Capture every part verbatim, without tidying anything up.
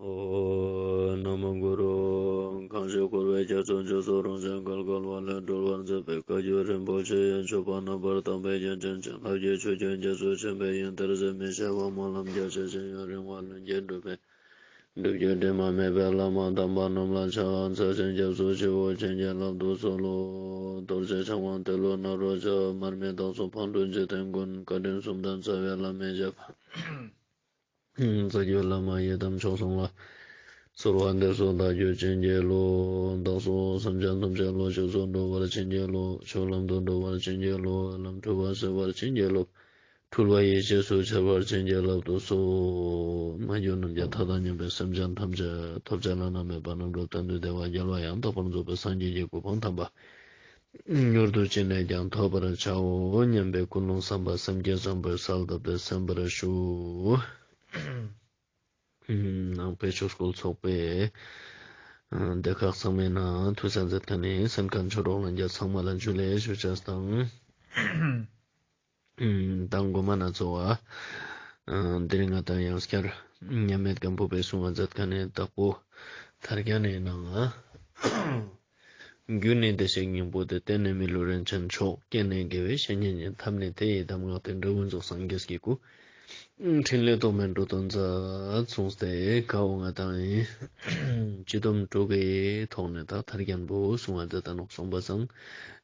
ཨོཾ་ན་མོ་གུ་རུ། གང་ཞིག་འཁོར་བའི་རྒྱ་མཚོ་མཇུག་སོགས་རང་བཞིན་བརྒལ་དཀའ་བ་ལས་སྒྲོལ་བར་མཛད་པའི་བཀའ་བརྒྱུད་རིན་པོ་ཆེ་ཡི་མཆོད་པ་རྣམ་པར་དག་པའི་རྒྱན་ཅན་བྱིན་རླབས་ཀྱི་ཆུ་རྒྱུན་རྒྱ་མཚོ་ཆེན་པོའི་ཡུན་ལྟར་ཟད་མི་ཤེས་པ་སྨོན་ལམ་རྒྱ་ཆེ་ཞིང་ཡུན་རིང་བ་ལྷུན་གྱིས་གྲུབ་པའི་སྒྲུབ་བརྒྱུད་དྲི་མ་མེད་པའི་བླ་མ་དམ་པ་རྣམས་ལ་ཕྱག་འཚལ་ཞིང་སྐྱབས་སུ་མཆིའོ། བྱིན་གྱིས་བརླབ་ཏུ་གསོལ་ལོ། རྡོ་རྗེ་འཆང་དབང་ཏེ་ལོ་ནཱ་རོ་མར་མི་དྭགས་པོ་ཕག་གྲུ་འཇིག་རྟེན་མགོན། བཀའ་དྲིན་གསུམ་ལྡན་རྩ་བའི་བླ་མའི་ཞབས། རྩ་བརྒྱུད་བླ་མ་ཡི་དམ་མཆོག་གསུམ་ལ། གསོལ་བ་འདེབས་སོ་བདག་རྒྱུད་བྱིན་གྱིས་རློབས། བདག་སོགས་སེམས་ཅན་ཐམས་ཅད་བློ་ཆོས་སུ་འགྲོ་བར་བྱིན་གྱིས་རློབས། ཆོས་ལམ་དུ་འགྲོ་བར་བྱིན་གྱིས་རློབས། ལམ་འཁྲུལ་པ་སེལ་བར་བྱིན་གྱིས་རློབས། འཁྲུལ་པ་ཡེ་ཤེས་སུ་འཆར་བར་བྱིན་གྱིས་བརླབ་ཏུ་གསོལ། མ་གྱུར་ནམ་མཁའི་མཐའ་དང་མཉམ་པའི་སེམས་ཅན་ཐམས་ཅད་ཐོབ་བྱ་བླ་ན་མེད་པ་རྣམ་གྲོལ་གཏན་དུ་བདེ་བ་རྒྱལ་བ་ཡང་དག་པར་རྫོགས་པའི་སངས་རྒྱས་ཀྱི་གོ་འཕང་དམ་པ། མྱུར་དུ་ཅི་ནས་ཀྱང་ཐོབ་པར་བྱའོ་སྙམ་པའི་ཀུན་སློང་བསམ་པ་སེམས་བསྐྱེད་བཟང་པོའི་གསལ་བཏབ་སྟེ་གསན་པར་ཞུ། ནང་པའི་ཆོས་སྐུལ་ཚོགས་པའི་སྡེ་ཁག་ཚང་མའི་ནང་ཐུགས་གསན་མཛད་མཁན་ནི་གསན་མཁན་ཆོས་གྲོགས་ལྷན་རྒྱས་ཚང་མ་ལ་ཇུ་ལེ་ཞུ་ཅེས་དང་། དང་གོ་མ་ན་ཚོ་བ། དེ་རིང་ང་དང་ཡང་སྐྱར་མཉམ་མེད་སྒམ་པོ་པའི་གསུང་བ་མཛད་མཁན་ནི་དྭགས་པོ་ཐར་རྒྱན་ནི་ནང་ང་། རྒྱུ་ནི་བདེ་གཤེགས་སྙིང་པོ་སྟེ། རྟེན་ནི་མི་ལུས་རིན་ཆེན་མཆོག་རྐྱེན་ནི་དགེ་བའི་བཤེས་གཉེན་ཡིན། ཐབས་ནི་དེ་ཡི་གདམས་ངག་སྟེ། འབྲས་བུ་རྫོགས་སངས་རྒྱས་ཀྱི་སྐུ། འཕྲིན་ལས་རྟོག་མེད་འགྲོ་དོན་མཛད། གསུངས་ཏེ་ཀ་བོ་ང་དང་ཡིན། སྤྱི་སྡོམ་དྲུག་གི་ཐོག་ནས་ད་ཐར་རྒྱན་པོ་གསུང་བ་མཛད་ད་ནོག་སོང་པ་སང་།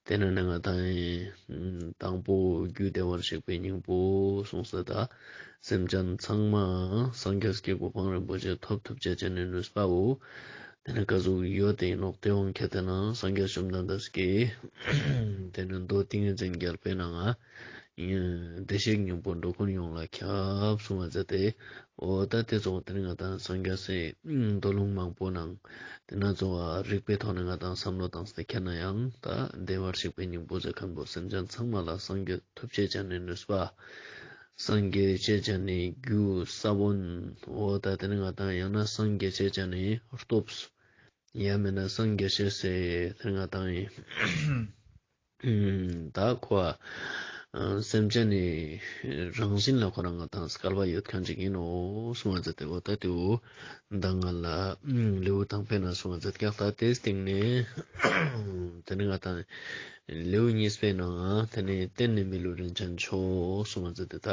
དེ་ནས་ནི་ང་དང་ཡིན། དང་པོ་རྒྱུ་བདེ་བར་གཤེགས་པའི་སྙིང་པོ་གསུངས་ས་ད། སེམས་ཅན་ཚང་མ་སངས་རྒྱས་ཀྱི་གོ་འཕང་རིན་པོ་ཆེ་ཐོབ་ཐུབ་ཅེས་ཅན་ནི་ནུས་པའོ། དེ་ནི་ཀ་ཟུག་ཡོད་དེ་ཡིན་ནོག་དེ་འོང་ཁྱེད་དེ་ན་སངས་རྒྱས་བཅོམ་ལྡན་འདས་ཀྱིས་དེ་ནི་མདོ་ཏིང་ངེ་འཛིན་རྒྱལ་པོའི་ནང་ང་བདེ་གཤེགས་སྙིང་པོ་འགྲོ་ཀུན་ཡོངས་ལ་ཁྱབ་གསུང་བ་མཛད་དེ། འོ་ད་དེ་ཚོ་དེ་ནི་ང་དང་སངས་རྒྱས་སི་མདོ་ལུང་མང་པོ་ནང་དེ་ན་ཚོ་རིགས་པའི་ཐོག་ནས་ང་དང་བསམ་བློ་བཏང་སྟེ་ཁྱེར་ན་ཡང་ད་བདེ་བར་གཤེགས་པའི་སྙིང་པོ་ཟེར་མཁན་པོ་སེམས་ཅན་ཚང་མ་ལ་སངས་རྒྱས་ཐུབ་ཅེས་ཅན་ནི་ནུས་པ། སངས་རྒྱས་ཅེས་ཅན་ནི་རྒྱུ་ས་བོན། འོ་ད་དེ་ནི་ང་དང་ཡང་ན་སངས་རྒྱས་ཅེས་ཅན་ནི་སྟོབས། ཡང་མིན་ན་སངས་རྒྱས་ཅེས་ཟེར་དེ་ནི་ང་དང་ཡིན། ད་ཁོ་ཨ་སེམས་ཅན་ནི་རང་བཞིན་ལ་ཁོ་རང་ང་དང་སྐལ་བ་ཡོད་མཁན་ཅིག་ཡིན་ནོག་གསུང་བ་མཛད་དེ། འོ་ད་དེ་བོ་མདང་ང་ལ་ལེའུ་དང་པོའི་ནང་གསུང་བ་མཛད་ཀྱག་ད་དེའི་སྟེང་ནས་དེ་ནི་ང་དང་ལེའུ་གཉིས་པའི་ནང་དེ་ནི་རྟེན་ནི་མི་ལུས་རིན་ཆེན་མཆོག་གསུང་བ་མཛད་དེ་ད།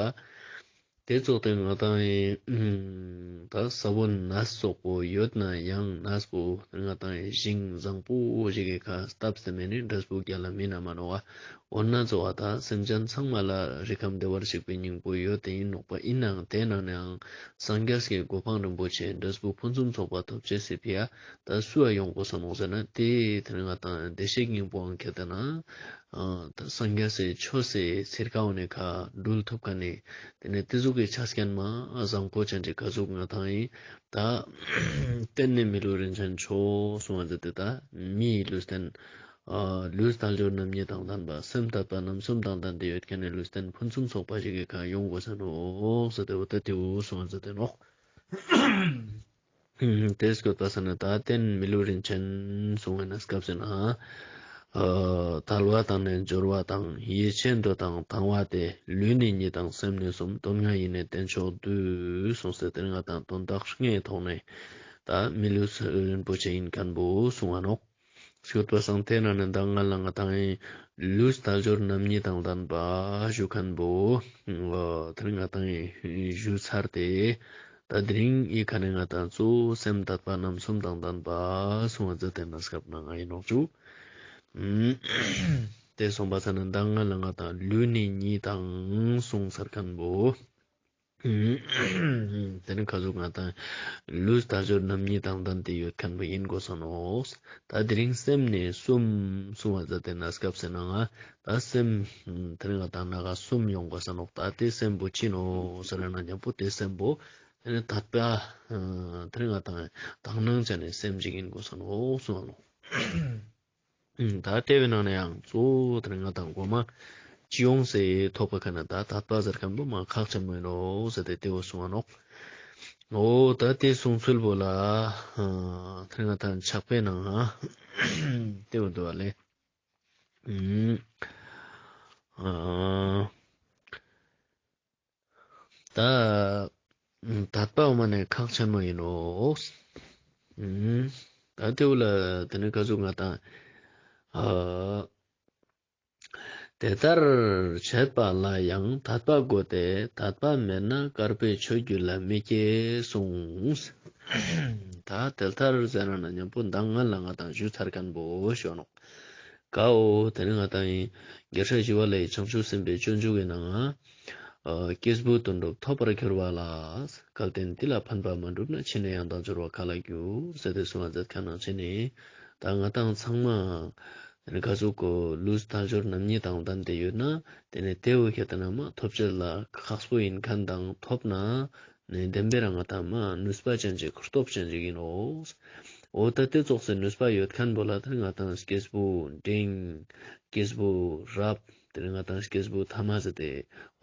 དེ་ཚོགས་ཏེ་ང་དང་ཡིན། ད་ས་བོན་ནས་སོག་པོ་ཡོད་ན་ཡང་ནས་པོ་ང་དང་ཡིན་ཞིང་བཟང་པོ་ཞིག་གི་ཁ་སྟབས་སྟེ་མེད་ནི་འབྲས་བུ་རྒྱལ་ལ་མིན་ན་མ་ནོག་བ། འོ་ན་ཚོ་བ་ད་སེམས་ཅན་ཚང་མ་ལ་རིགས་ཁམས་བདེ་བར་གཤེགས་པའི་སྙིང་པོ་ཡོད་དེ་ཡིན་ནོག་པ། ཡིན་ནའང་དེ་ནང་ནའང་སངས་རྒྱས་ཀྱི་གོ་འཕང་རིན་པོ་ཆེ་འབྲས་བུ་ཕུན་སུམ་ཚོགས་པ་ཐོབ་ཅེས་སི་ཕི་ཡ་ད་སུ་ཡ་ཡོང་དགོས་ས་ནོག་ཟེར་ན་དེ་དེ་ནི་ང་དང་བདེ་གཤེགས་སྙིང་པོའང་ཁྱེད་དེ་ན། ཨ་ད་སངས་རྒྱས་སི་ཆོས་སི་ཚིར་ཀ་འོ་ནི་ཁ་འགྲུལ་ཐུབ་མཁན་ནི་དེ་ནི་དེ་ཟུག་གི་ཆ་རྐྱེན་མ་བཟང་པོ་ཅན་ཅིག་ག་ཟུག་ང་དང་ཡིན། ད་རྟེན་ནི་མི་ལུས་རིན་ཆེན་མཆོག་གསུང་བ་མཛད་དེ་ད་མིའི་ལུས་རྟེན་ཨ་ལུས་དལ་འབྱོར་རྣམ་གཉིས་དང་ལྡན་པ། སེམས་དད་པ་རྣམ་གསུམ་དང་ལྡན་ཏེ་ཡོད་མཁན་ནི་ལུས་རྟེན་ཕུན་སུམ་ཚོགས་པ་ཞིག་གི་ཁ་ཡོང་དགོས་ས་ནོག་ཟེར་ཏེ་འོ་ད་དེ་བོ་གསུང་བ་མཛད་དེ་ནོག་དེ་སྐོར་པ་ས་ན་ད་རྟེན་མི་ལུས་རིན་ཆེན་གསུང་བ་ན་སྐབས་སུ་ན། ཨ་དལ་བ་དང་ནི་འབྱོར་བ་དང་། ཡིད་ཆེས་འདོད་དང་དང་བ་སྟེ། ལུས་ནི་གཉིས་དང་སེམས་ནི་གསུམ། དོན་ལྔ་ཡི་ནི་རྟེན་མཆོག་བསྡུས། གསུངས་ཏེ་དེ་ནི་ང་དང་དོན་དག་ལྔའི་ཐོག་ནས་ད་མི་ལུས་རིན་པོ་ཆེ་ཡིན་མཁན་པོ་གསུང་བ་ནོག་སྐྱོད་པ་སང་དེ་ནང་ནས་མདང་ང་ལ་ང་དང་ཡིན་ལུས་དལ་འབྱོར་རྣམ་གཉིས་དང་ལྡན་པ་ཞུ་མཁན་པོ། དེ་ནི་ང་དང་ཡིན་ཞུ་ཚར་ཏེ། ད་དེ་རིང་ཡི་ཁ་ནས་ང་དང་གཙོ་བོ་སེམས་དད་པ་རྣམ་གསུམ་དང་ལྡན་པ་གསུང་བ་མཛད་དེ་ན་སྐབས་ནང་ང་ཡིན་ནོག་ཅུ། དེ་གསུངས་པ་ས་ནས་མདང་ང་ལ་ང་དང་ལུས་ནི་གཉིས་དང་གསུངས་ཚར་མཁན་པོ། དེ་ནི་ག་ཟུག་ང་དང་ལུས་དལ་འབྱོར་རྣམ་གཉིས་དང་ལྡན་ཏེ་ཡོད་མཁན་པོ་ཡིན་དགོས་ས་ནོག་ད་དེ་རིང་སེམས་ནི་གསུམ་གསུང་བ་མཛད་དེ་ན་སྐབས་སུ་ན་ང་ད་སེམས་དེ་ནི་ང་དང་ན་ག་གསུམ་ཡོང་དགོས་ས་ནོག་ད་དེ་སེམས་པོ་ཅི་ནོག་ཟེར་ན་མཉམ་པོ་དེ་སེམས་པོ་དེ་ནི་དད་པ་དེ་ནི་ང་དང་དག་སྣང་ཅན་ནི་སེམས་ཅིག་ཡིན་དགོས་ས་ནོག་གསུང་བ་ནོག་ད་དེ་བའི་ནང་ནས་ཡང་གཙོ་བོ་དེ་ནི་ང་དང་གོ་མ་སྤྱི་ཡོངས་སུ་ཐོབ་པ་ཁ་ན་ད་དད་པ་ཟེར་མཁན་པོ་མ་ཁག་ཆེན་མོ་ཡིན་ནོག་ཟེར་ཏེ་དེ་བོ་གསུང་བ་ནོག་འོ་ད་དེ་གསུང་ཚུལ་པོ་ལ་དེ་ནི་ང་དང་ཕྱག་དཔེ་ནང་དེ་བོ་འདུག་བ་ལེ། ཨ། ད་ དད་པ་འོ་མ་ནེ་ཁག་ཆེན་མོ་ཨིན་ནོག། ཨུམ། ད་ཏེ་བོ་ལ་ཏེ་ནེ་ཀ་ཟུག་ང་དང་ཨ་དེ་ལྟར་བྱེད་པ་ལ་ཡང་དད་པ་དགོས་ཏེ། དད་པ་མེད་ན་དཀར་པོའི་ཆོས་རྒྱུད་ལ་མི་སྐྱེ་གསུངས། ད་དེ་ལྟར་ཟེར་ན་ཉམ་པོ་མདང་ང་ལ་ང་དང་ཞུ་ཚར་ཁན་བོ་ཞུ་ནོག། ཀ་བོ་ཏེ་ནེ་ང་དང་ཨིན། རྒྱལ་སྲས་ཞི་བ་ལྷའི་བྱང་ཆུབ་སེམས་དཔའི་སྤྱོད་འཇུག་གི་ནང་ང་། སྐྱེས་བུ་དོན་གྲུབ་ཐོབ་པར་གྱུར་པ་ལ། སྐལ་ལྡན་འདི་ལ་ཕན་པ་མ་བསྒྲུབས་ན། ཕྱི་ནས་ཡང་དག་འབྱོར་བ་ག་ལ་འགྱུར། ཟེར་ཏེ་གསུངས་པ་མཛད་ཁན་ནང་བཞིན་ནི། ད་ང་དང་ཚང་མ་ཀ་ཟུག་གོ་ལུས་དལ་འབྱོར་རྣམ་གཉིས་དང་ལྡན་ཏེ་ཡོད་ན། ཏེ་ནེ་ཏེ་བོ་ཁྱེར་ཏེ་ན་མ་ཐོབ་བྱེད་ལ་ཁག་པོ་ཨིན་ཁན་དང་ཐོབ་ན། ནི་བདེན་པའི་རང་ང་དང་མ་ནུས་པ་ཅན་ཅིག་སྟོབས་ཅན་ཅིག་ཨིན་ནོག། འོ་ད་ཏེ་ཙོགས་སི་ནུས་པ་ཡོད་ཁན་བོ་ལ་ཏེ་ནེ་ང་དང་སྐྱེས་བུ་འབྲིང་། སྐྱེས་བུ་རབ། ཏེ་ནེ་ང་དང་སྐྱེས་བུ་ཐ་མ་ཟེར་ཏེ།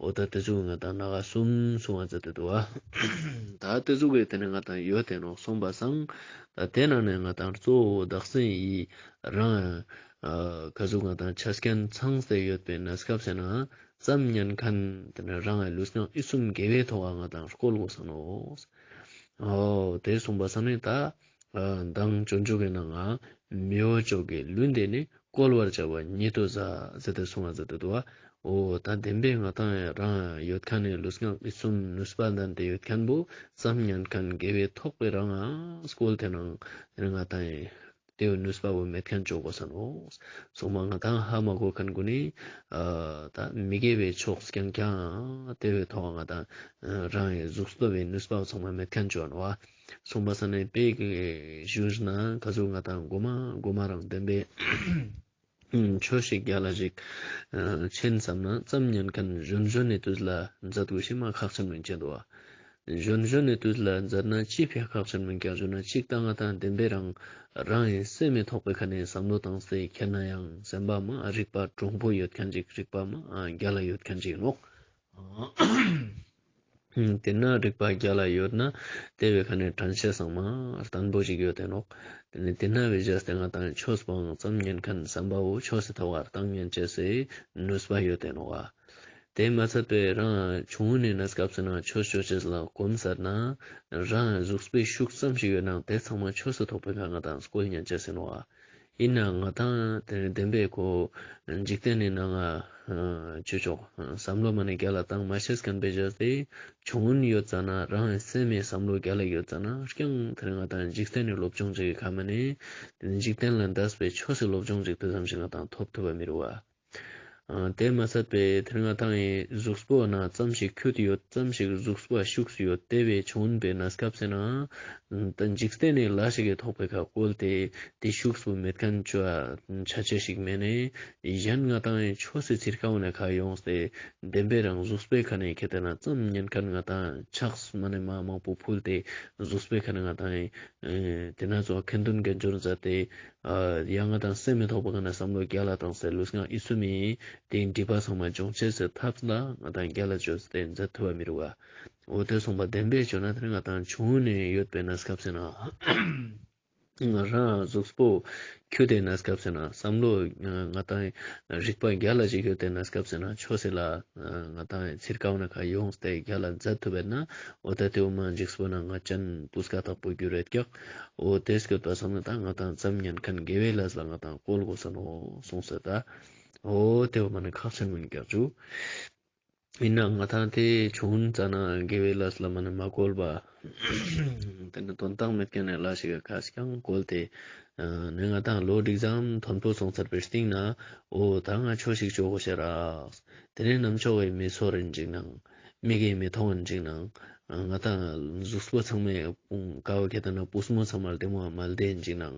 འོ་ད་ཏེ་ཙོགས་ང་དང་ནང་ང་གསུམ་གསུངས་པ་མཛད་དེ་འདུག་པ། ད་ཏེ་ཙོགས་སི་ཏེ་ནེ་ང་དང་ཡོད་དེ་ནོག་གསུངས་པ་སང་། ད་ཏེ་ནང་ནེ་ང་དང་གཙོ་བོ་བདག་འཛིན་ཡི་རང་ཀ་ཟུག་ང་དང་ཆ་རྐྱེན་ཚང་སྟེ་ཡོད་པའི་གནས་སྐབས་སུ་ན། ཙམ་ཉན་ཁན་ཏེ་ནེ་རང་ལུས་ངག་ཡིད་གསུམ་དགེ་བའི་ཐོག་ང་དང་བཀོལ་དགོས་ས་ནོག། འོ་ཏེ་གསུངས་པ་སང་ནི་ད་མདང་སྤྱོད་འཇུག་གི་ནང་ང་མི་འོ་ཅོག་གི་ལུས་འདི་ནི་བཀོལ་བར་བྱ་བ་ཉིད་དུ་ཟ་ཟེར་ཏེ་གསུངས་པ་མཛད་དེ་འདུག་པ། འོ་ད་བདེན་པའི་ང་དང་རང་ཡོད་ཁན་ནི་ལུས་ངག་ཡིད་གསུམ་ནུས་པ་ལྡན་ཏེ་ཡོད་ཁན་བོ་ཙམ་ཉན་ཁན་དགེ་བའི་ཐོག་པའི་རང་ང་བཀོལ་ཏེ་ནང་ང་དང་ཏེ་བོ་ནུས་པ་བོ་མེད་ཁན་ཅོ་དགོས་ས་ནོག། སོ་མ་ང་དང་ཧ་མ་གོ་ཁན་གུན་ནི་ད་མི་དགེ་བའི་ཕྱོགས་རྐྱང་རྐྱང་ཏེ་བོའི་ཐོག་ང་དང་རང་ངི་གཟུགས་སྟོབས་པའི་ནུས་པ་ཚང་མ་མེད་ཁན་ཅོ་ནོག་པ། སོ་མ་སང་ནི་དཔེ་ཞུས་ན་ཀ་ཟུག་ང་དང་གོ་མ་གོ་མ་རང་བདེན་པའི་ཆོས་ཤིག་རྒྱལ་ལ་ཞིག་ཆེན་བསམ་ན་ཙམ་ཉན་ཁན་གཞོན་གཞོན་ནི་དུས་ལ་མཛད་དགོས་ཤེས་མ་ཁག་ཆེན་མིན་ཅེ་འདུག་པ། གཞོན་གཞོན་ནི་དུས་ལ་མཛད་ན་ཅི་ཕི་ཁག་ཆེན་མིན་ཀྱང་ཞུ་ན་ཅིག་ད་ང་དང་བདེན་པའི་རང་རང་ངི་སེམས་མི་ཐོག་པའི་ཁ་ནེ་བསམ་བློ་བཏང་སྟེ་ཁྱེར་ན་ཡང་སེམས་པ་མ་རིག་པ་གྲུང་པོ་ཡོད་ཁན་ཅིག་རིག་པ་མ་རྒྱལ་ལ་ཡོད་ཁན་ཅིག་ནོག། ཏེ་ན་རིག་པ་རྒྱལ་ལ་ཡོད་ན་ཏེ་བོའི་ཁ་ནེ་དྲན་ཤེས་ཚང་མ་བརྟན་པོ་ཞིག་ཡོད་དེ་ནོག། ཏེ་ནེ་ཏེ་ན་བོའི་རྗེས་ཏེ་ང་དང་ཆོས་པོའང་ཙམ་ཉན་ཁན་བསམ་པ་བོ་ཆོས་སི་ཐོག་ག་བཏང་ཉན་ཅེས་སི་ནུས་པ་ཡོད་དེ་ནོག་པ། ཏེ་མ་ཚད་པའི་རང་ཆུང་ངུན་ནི་གནས་སྐབས་སུ་ན་ཆོས་ཅོ་ཅེས་ལ་གོམས་ཚར་ན་རང་གཟུགས་པོའི་ཤུགས་ཙམ་ཞིག་ཡོད་ནའང་ཏེ་ཚང་མ་ཆོས་སི་ཐོག་པའི་ཁ་ང་དང་བཀོལ་ཉན་ཅེས་ཨིན་ནོག་པ། ཨིན་ནའང་ང་དང་ཏེ་ནེ་བདེན་པའི་ཁོ་འཇིག་རྟེན་ནི་ནང་ང་ཅོ་ཅོག་བསམ་བློ་མ་ནེ་རྒྱལ་ལ་བཏང་མ་ཤེས་ཁན་བོའི་རྗེས་ཏེ་ཆུང་ངུན་ཡོད་ཙ་ན་རང་སེམས་མི་བསམ་བློ་རྒྱལ་ལ་ཡོད་ཙ་ན་རྐྱང་ཏེ་ནེ་ང་དང་འཇིག་རྟེན་ནི་སློབ་སྦྱོང་ཅིག་གི་ཁ་མ་ནེ་འཇིག་རྟེན་ལ་འདས་པའི་ཆོས་སི་སློབ་སྦྱོང་ཅིག་ཏེ་ཙམ་ཞིག་ང་དང་ཐོབ་ཐུབ་པ་མི་རུག་པ། ཨ་ཏེ་མ་ཚད་པའི་ཏེ་ནེ་ང་དང་ངི་གཟུགས་པོ་ན་ཙམ་ཞིག་ཁྱུད་ཡོད་ཙམ་ཞིག་གཟུགས་པོ་ཤུགས་ཡོད་ཏེ་བོའི་ཆུང་ངུན་པའི་གནས་སྐབས་སུ་ན་ད་འཇིག་རྟེན་ནི་ལས་ཤིག་གི་ཐོག་པའི་ཁ་བཀོལ་ཏེ་ཏེ་ཤུགས་པོ་མེད་ཁན་ཅོ་ཆ་ཅེས་ཤིག་མེད་ནེ་གཞན་ང་དང་ངི་ཆོས་སི་ཚིར་ཁ་བོ་ནེ་ཁ་ཡོངས་ཏེ་བདེན་པའི་རང་གཟུགས་པོའི་ཁ་ནེ་ཁྱེར་ཏེ་ན་ཙམ་ཉན་ཁན་ང་དང་ཕྱག་མ་ནེ་མ་མང་པོ་ཕུལ་ཏེ་གཟུགས་པོའི་ཁ་ནེ་ང་དང་ངི་ཨེ་ཏེ་ན་ཚོ་ཁ་འདོན་དགེ་སྦྱོར་མཛད་དེ་ཨ་ཡང་ང་དང་སེམས་མི་ཐོག་པ་ཁ་ནེ་བསམ་བློ་རྒྱལ་ལ་བཏང་སྟེ་ལུས་ངག་ཡིད་གསུམ་མི་ཏེ་སྒྲིབ་པ་ཚང་མ་སྦྱོང་ཅེས་སི་ཐབས་ལ་ང་དང་རྒྱལ་ལ་ཅོས་ཏེ་མཛད་ཐུབ་པ་མི་རུག་པ། འོ་ཏེ་གསུངས་པ་བདེན་པའི་ཅོ་ན་ཏེ་ནེ་ང་དང་ཆུང་ངུན་ནེ་ཡོད་པའི་གནས་སྐབས་སུ་ན་ང་རང་གཟུགས་པོ་ཁྱུད་དེ་གནས་སྐབས་སུ་ན་བསམ་བློ་ང་དང་རིག་པ་རྒྱལ་ལ་ཞིག་ཡོད་དེ་གནས་སྐབས་སུ་ན་ཆོས་སི་ལ་ང་དང་ཚིར་ཁ་བོ་ནེ་ཁ་ཡོངས་ཏེ་རྒྱལ་ལ་མཛད་ཐུབ་པ་ན་འོ་ད་ཏེ་བོ་མ་འཇིགས་པོ་ན་ང་ཅན་སྤུས་ཀ་དག་པོ་འགྱུར་རེད་ཀྱག། འོ་ཏེ་སྐྱོད་པ་སང་ན་ད་ང་དང་ཙམ་ཉན་ཁན་དགེ་བའི་ལས་ལ་ང་དང་བཀོལ་དགོས་ས་ནོག་གསུངས་ས་ད། འོ་ཏེ་བོ་མ་ནེ་ཁག་ཆེན་མོ་ཨིན་ཀྱག་ཅུ། ཨིན་ན་ང་དང་ཏེ་ཆུང་ངུན་ཙ་ན་དགེ་བའི་ལས་ལ་མ་ནེ་མ་བཀོལ་བ། ཏེ་ནེ་དོན་དག་མེད་ཁན་ནི་ལས་ཤིག་ག་ཁ་ཤས་ཀྱང་བཀོལ་ཏེ་ནེ་ང་དང་ལོ་འགྲིག་ཙམ་མཐོན་པོ་སོང་ཚར་བའི་སྟིང་ནེ་འོ་ད་ང་ཆོས་ཤིག་ཅོ་དགོས་ཤེས་རག། ཏེ་ནེ་ནམ་ཅོག་གི་མི་ཚོར་རིན་ཅིག་ནང་མིག་གི་མི་མཐོང་རིན་ཅིག་ནང་ང་དང་གཟུགས་པོ་ཚང་མའི་ཀ་བོ་ཁྱེར་ཏེ་ན་སྤུས་མོ་ཚང་མ་ལྡེ་མོ་མ་ལྡེ་རིན་ཅིག་ནང་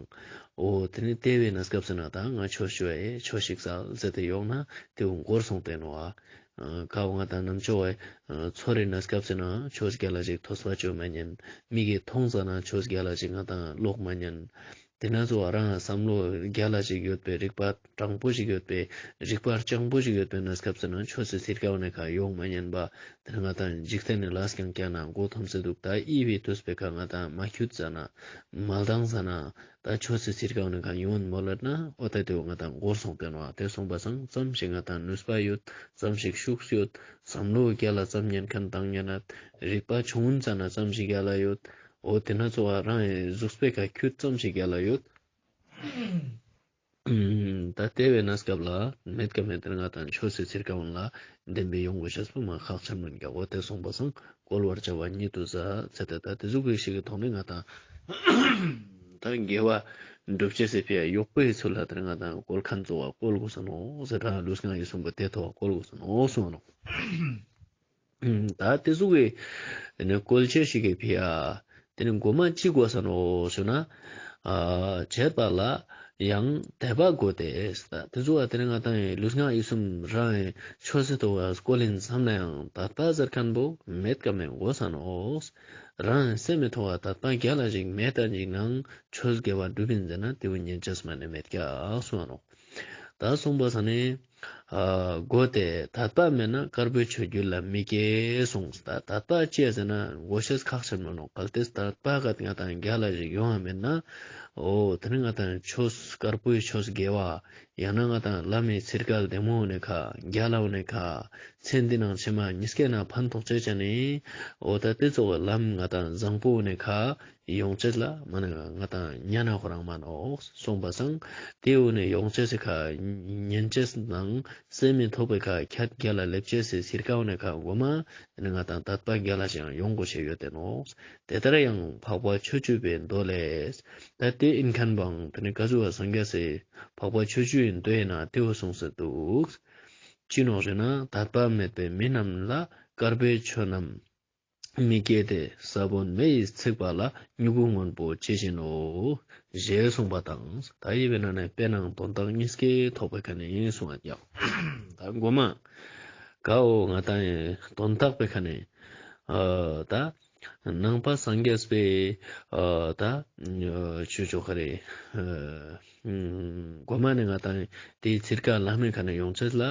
འོ་ཏེ་ནེ་ཏེ་བོའི་གནས་སྐབས་སུ་ན་ད་ང་ཆོས་ཅོ་ཡ་ཆོས་ཤིག་སལ་ཟེར་ཏེ་ཡོང་ན་ཏེ་བོ་འགོར་སོང་སྟེ་ནོག་པ། ཀ་བོ་ང་དང་ནམ་ཅོག་གི་ཚོར་རིན་གནས་སྐབས་སུ་ན་ཆོས་རྒྱལ་ལ་ཞིག་ཐོས་པ་ཅོ་མ་ཉན། མིག་གི་མཐོང་ཙ་ན་ཆོས་རྒྱལ་ལ་ཞིག་ང་དང་ཀློག་མ་ཉན། དེ་ན་ཚོ་རང་བསམ་བློ་རྒྱལ་ལ་ཞིག་ཡོད་པའི་རིག་པ་དྲང་པོ་ཞིག་ཡོད་པའི་རིག་པ་རྐྱང་པོ་ཞིག་ཡོད་པའི་གནས་སྐབས་སུ་ན་ཆོས་སི་ཚིར་ཀ་བོ་ནེ་ཁ་ཡོང་མ་ཉན་པ། དེ་ནེ་ང་ཏང་འཇིག་རྟེན་ནི་ལས་ཀྱང་བསྐྱལ་ན་མགོ་འཐོམས་སེ་འདུག། ད་ཨི་བི་དུས་པའི་ཁ་ང་ཏང་མ་ཁྱུད་ཟ་ན་མ་ལྡང་ཟ་ན་ད་ཆོས་སི་ཚིར་ཀ་བོ་ནེ་ཁ་ཡོང་མོལ་ལ་ན་འོ་ད་དེ་བོ་ང་ཏང་འགོར་སོང་སྟེ་ནོག། དེ་སོང་པ་སང་ཙམ་ཞིག་ང་ཏང་ནུས་པ་ཡོད། ཙམ་ཞིག་ཤུགས་ཡོད། བསམ་བློ་རྒྱལ་ལ་ཙམ་ཉན་མཁན་བཏང་ཉན་ན་རིག་པ་ཆུང་ངུན་ཙ་ན་ཙམ་ཞིག་རྒྱལ་ལ་ཡོད། འོ་དེ་ན་ཚོ་བ་རང་གཟུགས་པོའི་ཁ་ཁྱུད་ཙམ་ཞིག་རྒྱལ་ལ་ཡོད། ད་དེ་བས་ན་སྐབས་ལ་མེད་ཀ་མེད་དེ་ང་ཏང་ཆོས་སི་ཚིར་ཀ་བོ་ལ་བདེན་པའི་ཡོང་དགོས་ཤེས་པོ་མ་ཁག་ཆེན་མོ་ཡིན་ཀྱག། འོ་དེ་སོང་པ་སང་བཀོལ་བར་བྱ་བ་ཉིད་དུ་ཟ་ཚེ་ད་ད་དེ་ཟུག་གི་ཞིག་གི་ཐོག་ནེ་ང་ཏང་ད་དགེ་བ་སྒྲུབ་ཅེས་སི་ཕི་ཡ་གཡོག་པོའི་ཚུལ་ལ་དེ་ང་ཏང་བཀོལ་མཁན་ཚོ་བ་བཀོལ་དགོས་ས་ནོག་ཟེར་རང་ལུས་ངག་ཡིད་གསུམ་པོ་དེ་ཐོག་བཀོལ་དགོས་ས་ནོག་གསུངས་ནོག། ད་དེ་ཟུག་གི་ནི་བཀོལ་ཅེས་ཤིག་གི་ཕི་ཡ། དེ་ནི་མགོ་མ་ཅི་དགོས་ས་ནོག་ཞུ་ན། ཨ་བྱེད་པ་ལ་ཡང་དད་པ་དགོས་ཏེ། ད་དེ་ཟུག་ག་དེ་ནི་ང་ཏང་ལུས་ངག་ཡིད་གསུམ་རང་ཆོས་སི་ཐོག་ག་བཀོལ་ཡིན་བསམ་ན་ཡང་དད་པ་ཟེར་མཁན་པོ་མེད་ཀ་མེད་དགོས་ས་ནོག། རང་སེམས་མི་ཐོག་ག་དད་པ་རྒྱལ་ལ་ཞིག་མེད་ད་ཞིག་ནང་ཆོས་དགེ་བ་སྒྲུབ་ཡིན་ཟེར་ན་དེ་བོ་ཉན་ཅེས་མ་ནི་མེད་ཀྱག་གསུངས་ནོག། ད་གསུངས་པ་ས་ནི། ཨ་དགོས་ཏེ་དད་པ་མེད་ན་དཀར་པོའི་ཆོས་རྒྱུད་ལ་མི་སྐྱེ་གསུངས། ད་དད་པ་ཅི་ཡ་ཟེར་ན་དགོས་ཤེས་ཁག་ཆེན་མོ་ནོག། གལ་ཏེ་དད་པ་ག་ང་ཏང་རྒྱལ་ལ་ཞིག་ཡོང་བ་མེད་ན། འོ་དེ་ནི་ང་ཏང་ཆོས་དཀར་པོའི་ཆོས་དགེ་བ་ཡང་ན་ང་ཏང་བླ་མའི་ཚིར་ཀ་བདེ་མོ་ནེ་ཁ་རྒྱལ་ལ་བོ་ནེ་ཁ་ཚེ་འདི་ནང་ཕྱི་མ་གཉིས་ཀའི་ནང་ཕན་ཐོགས་ཅེས་ཅན་ནི་འོ་ད་དེ་ཚོགས་ལམ་ང་ཏང་བཟང་པོ་ནེ་ཁ་ཡོང་ཅེས་ལ་མ་ནེ་ང་ཏང་ཉན་ན་ཁོ་རང་མ་ནོག་གསུངས་པ་སང་། དེ་བོ་ནེ་ཡོང་ཅེས་སི་ཁ་ཉན་ཅེས་ནང་སེམས་མི་ཐོག་པའི་ཁ་ཁྱད་རྒྱལ་ལ་ལེབ་ཅེས་སི་ཚིར་ཀ་བོ་ནེ་ཁ་མགོ་མ་དེ་ནི་ང་ཏང་དད་པ་རྒྱལ་ལ་ཞིག་ཡོང་དགོས་ཤེས་ཡོད་དེ་ནོག། དེ་ལྟར་ཡང་འཕགས་པ་ཕྱོགས་བཅུ་པའི་མདོ་ལས། ད་དེ་ཡིན་མཁན་བོའང་དེ་ནི་ག་ཟུག་ག་སངས་རྒྱས་སི་འཕགས་པ་ཕྱོགས་བཅུ་ཡི་མདོའི་ནང་དེ་བོ་གསུངས་སེ་འདུག། ཅི་ནོག་ཞུ་ན་དད་པ་མེད་པའི་མི་རྣམས་ལ་དཀར་པོའི་ཆོས་རྣམས་མི་སྐྱེ་སྟེ། ས་བོན་མེ་ཡིས་ཚིག་པ་ལ་མྱུ་གུ་སྔོན་པོ་ཇི་བཞིན་ནོ། ཞེས་གསུངས་པ་དང་། ད་ཡི་བའི་ནང་ནེ་དཔེ་ནང་དོན་དག་གཉིས་ཀའི་ཐོག་པའི་ཁ་ནེ་གསུངས་པ་ཡང་། ད་མགོ་མ་གའོ་ང་ཏང་དོན་དག་པའི་ཁ་ནེ་ཨ་ད་ནང་པ་སངས་རྒྱས་པའི་ཨ་ད་ཆོས་ཕྱོགས་ཁ་རེ་ཨ་མགོ་མ་ནེ་ང་ཏང་དེའི་ཚིར་ཀ་ལ་མེ་ཁ་ནེ་ཡོང་ཅེས་ལ་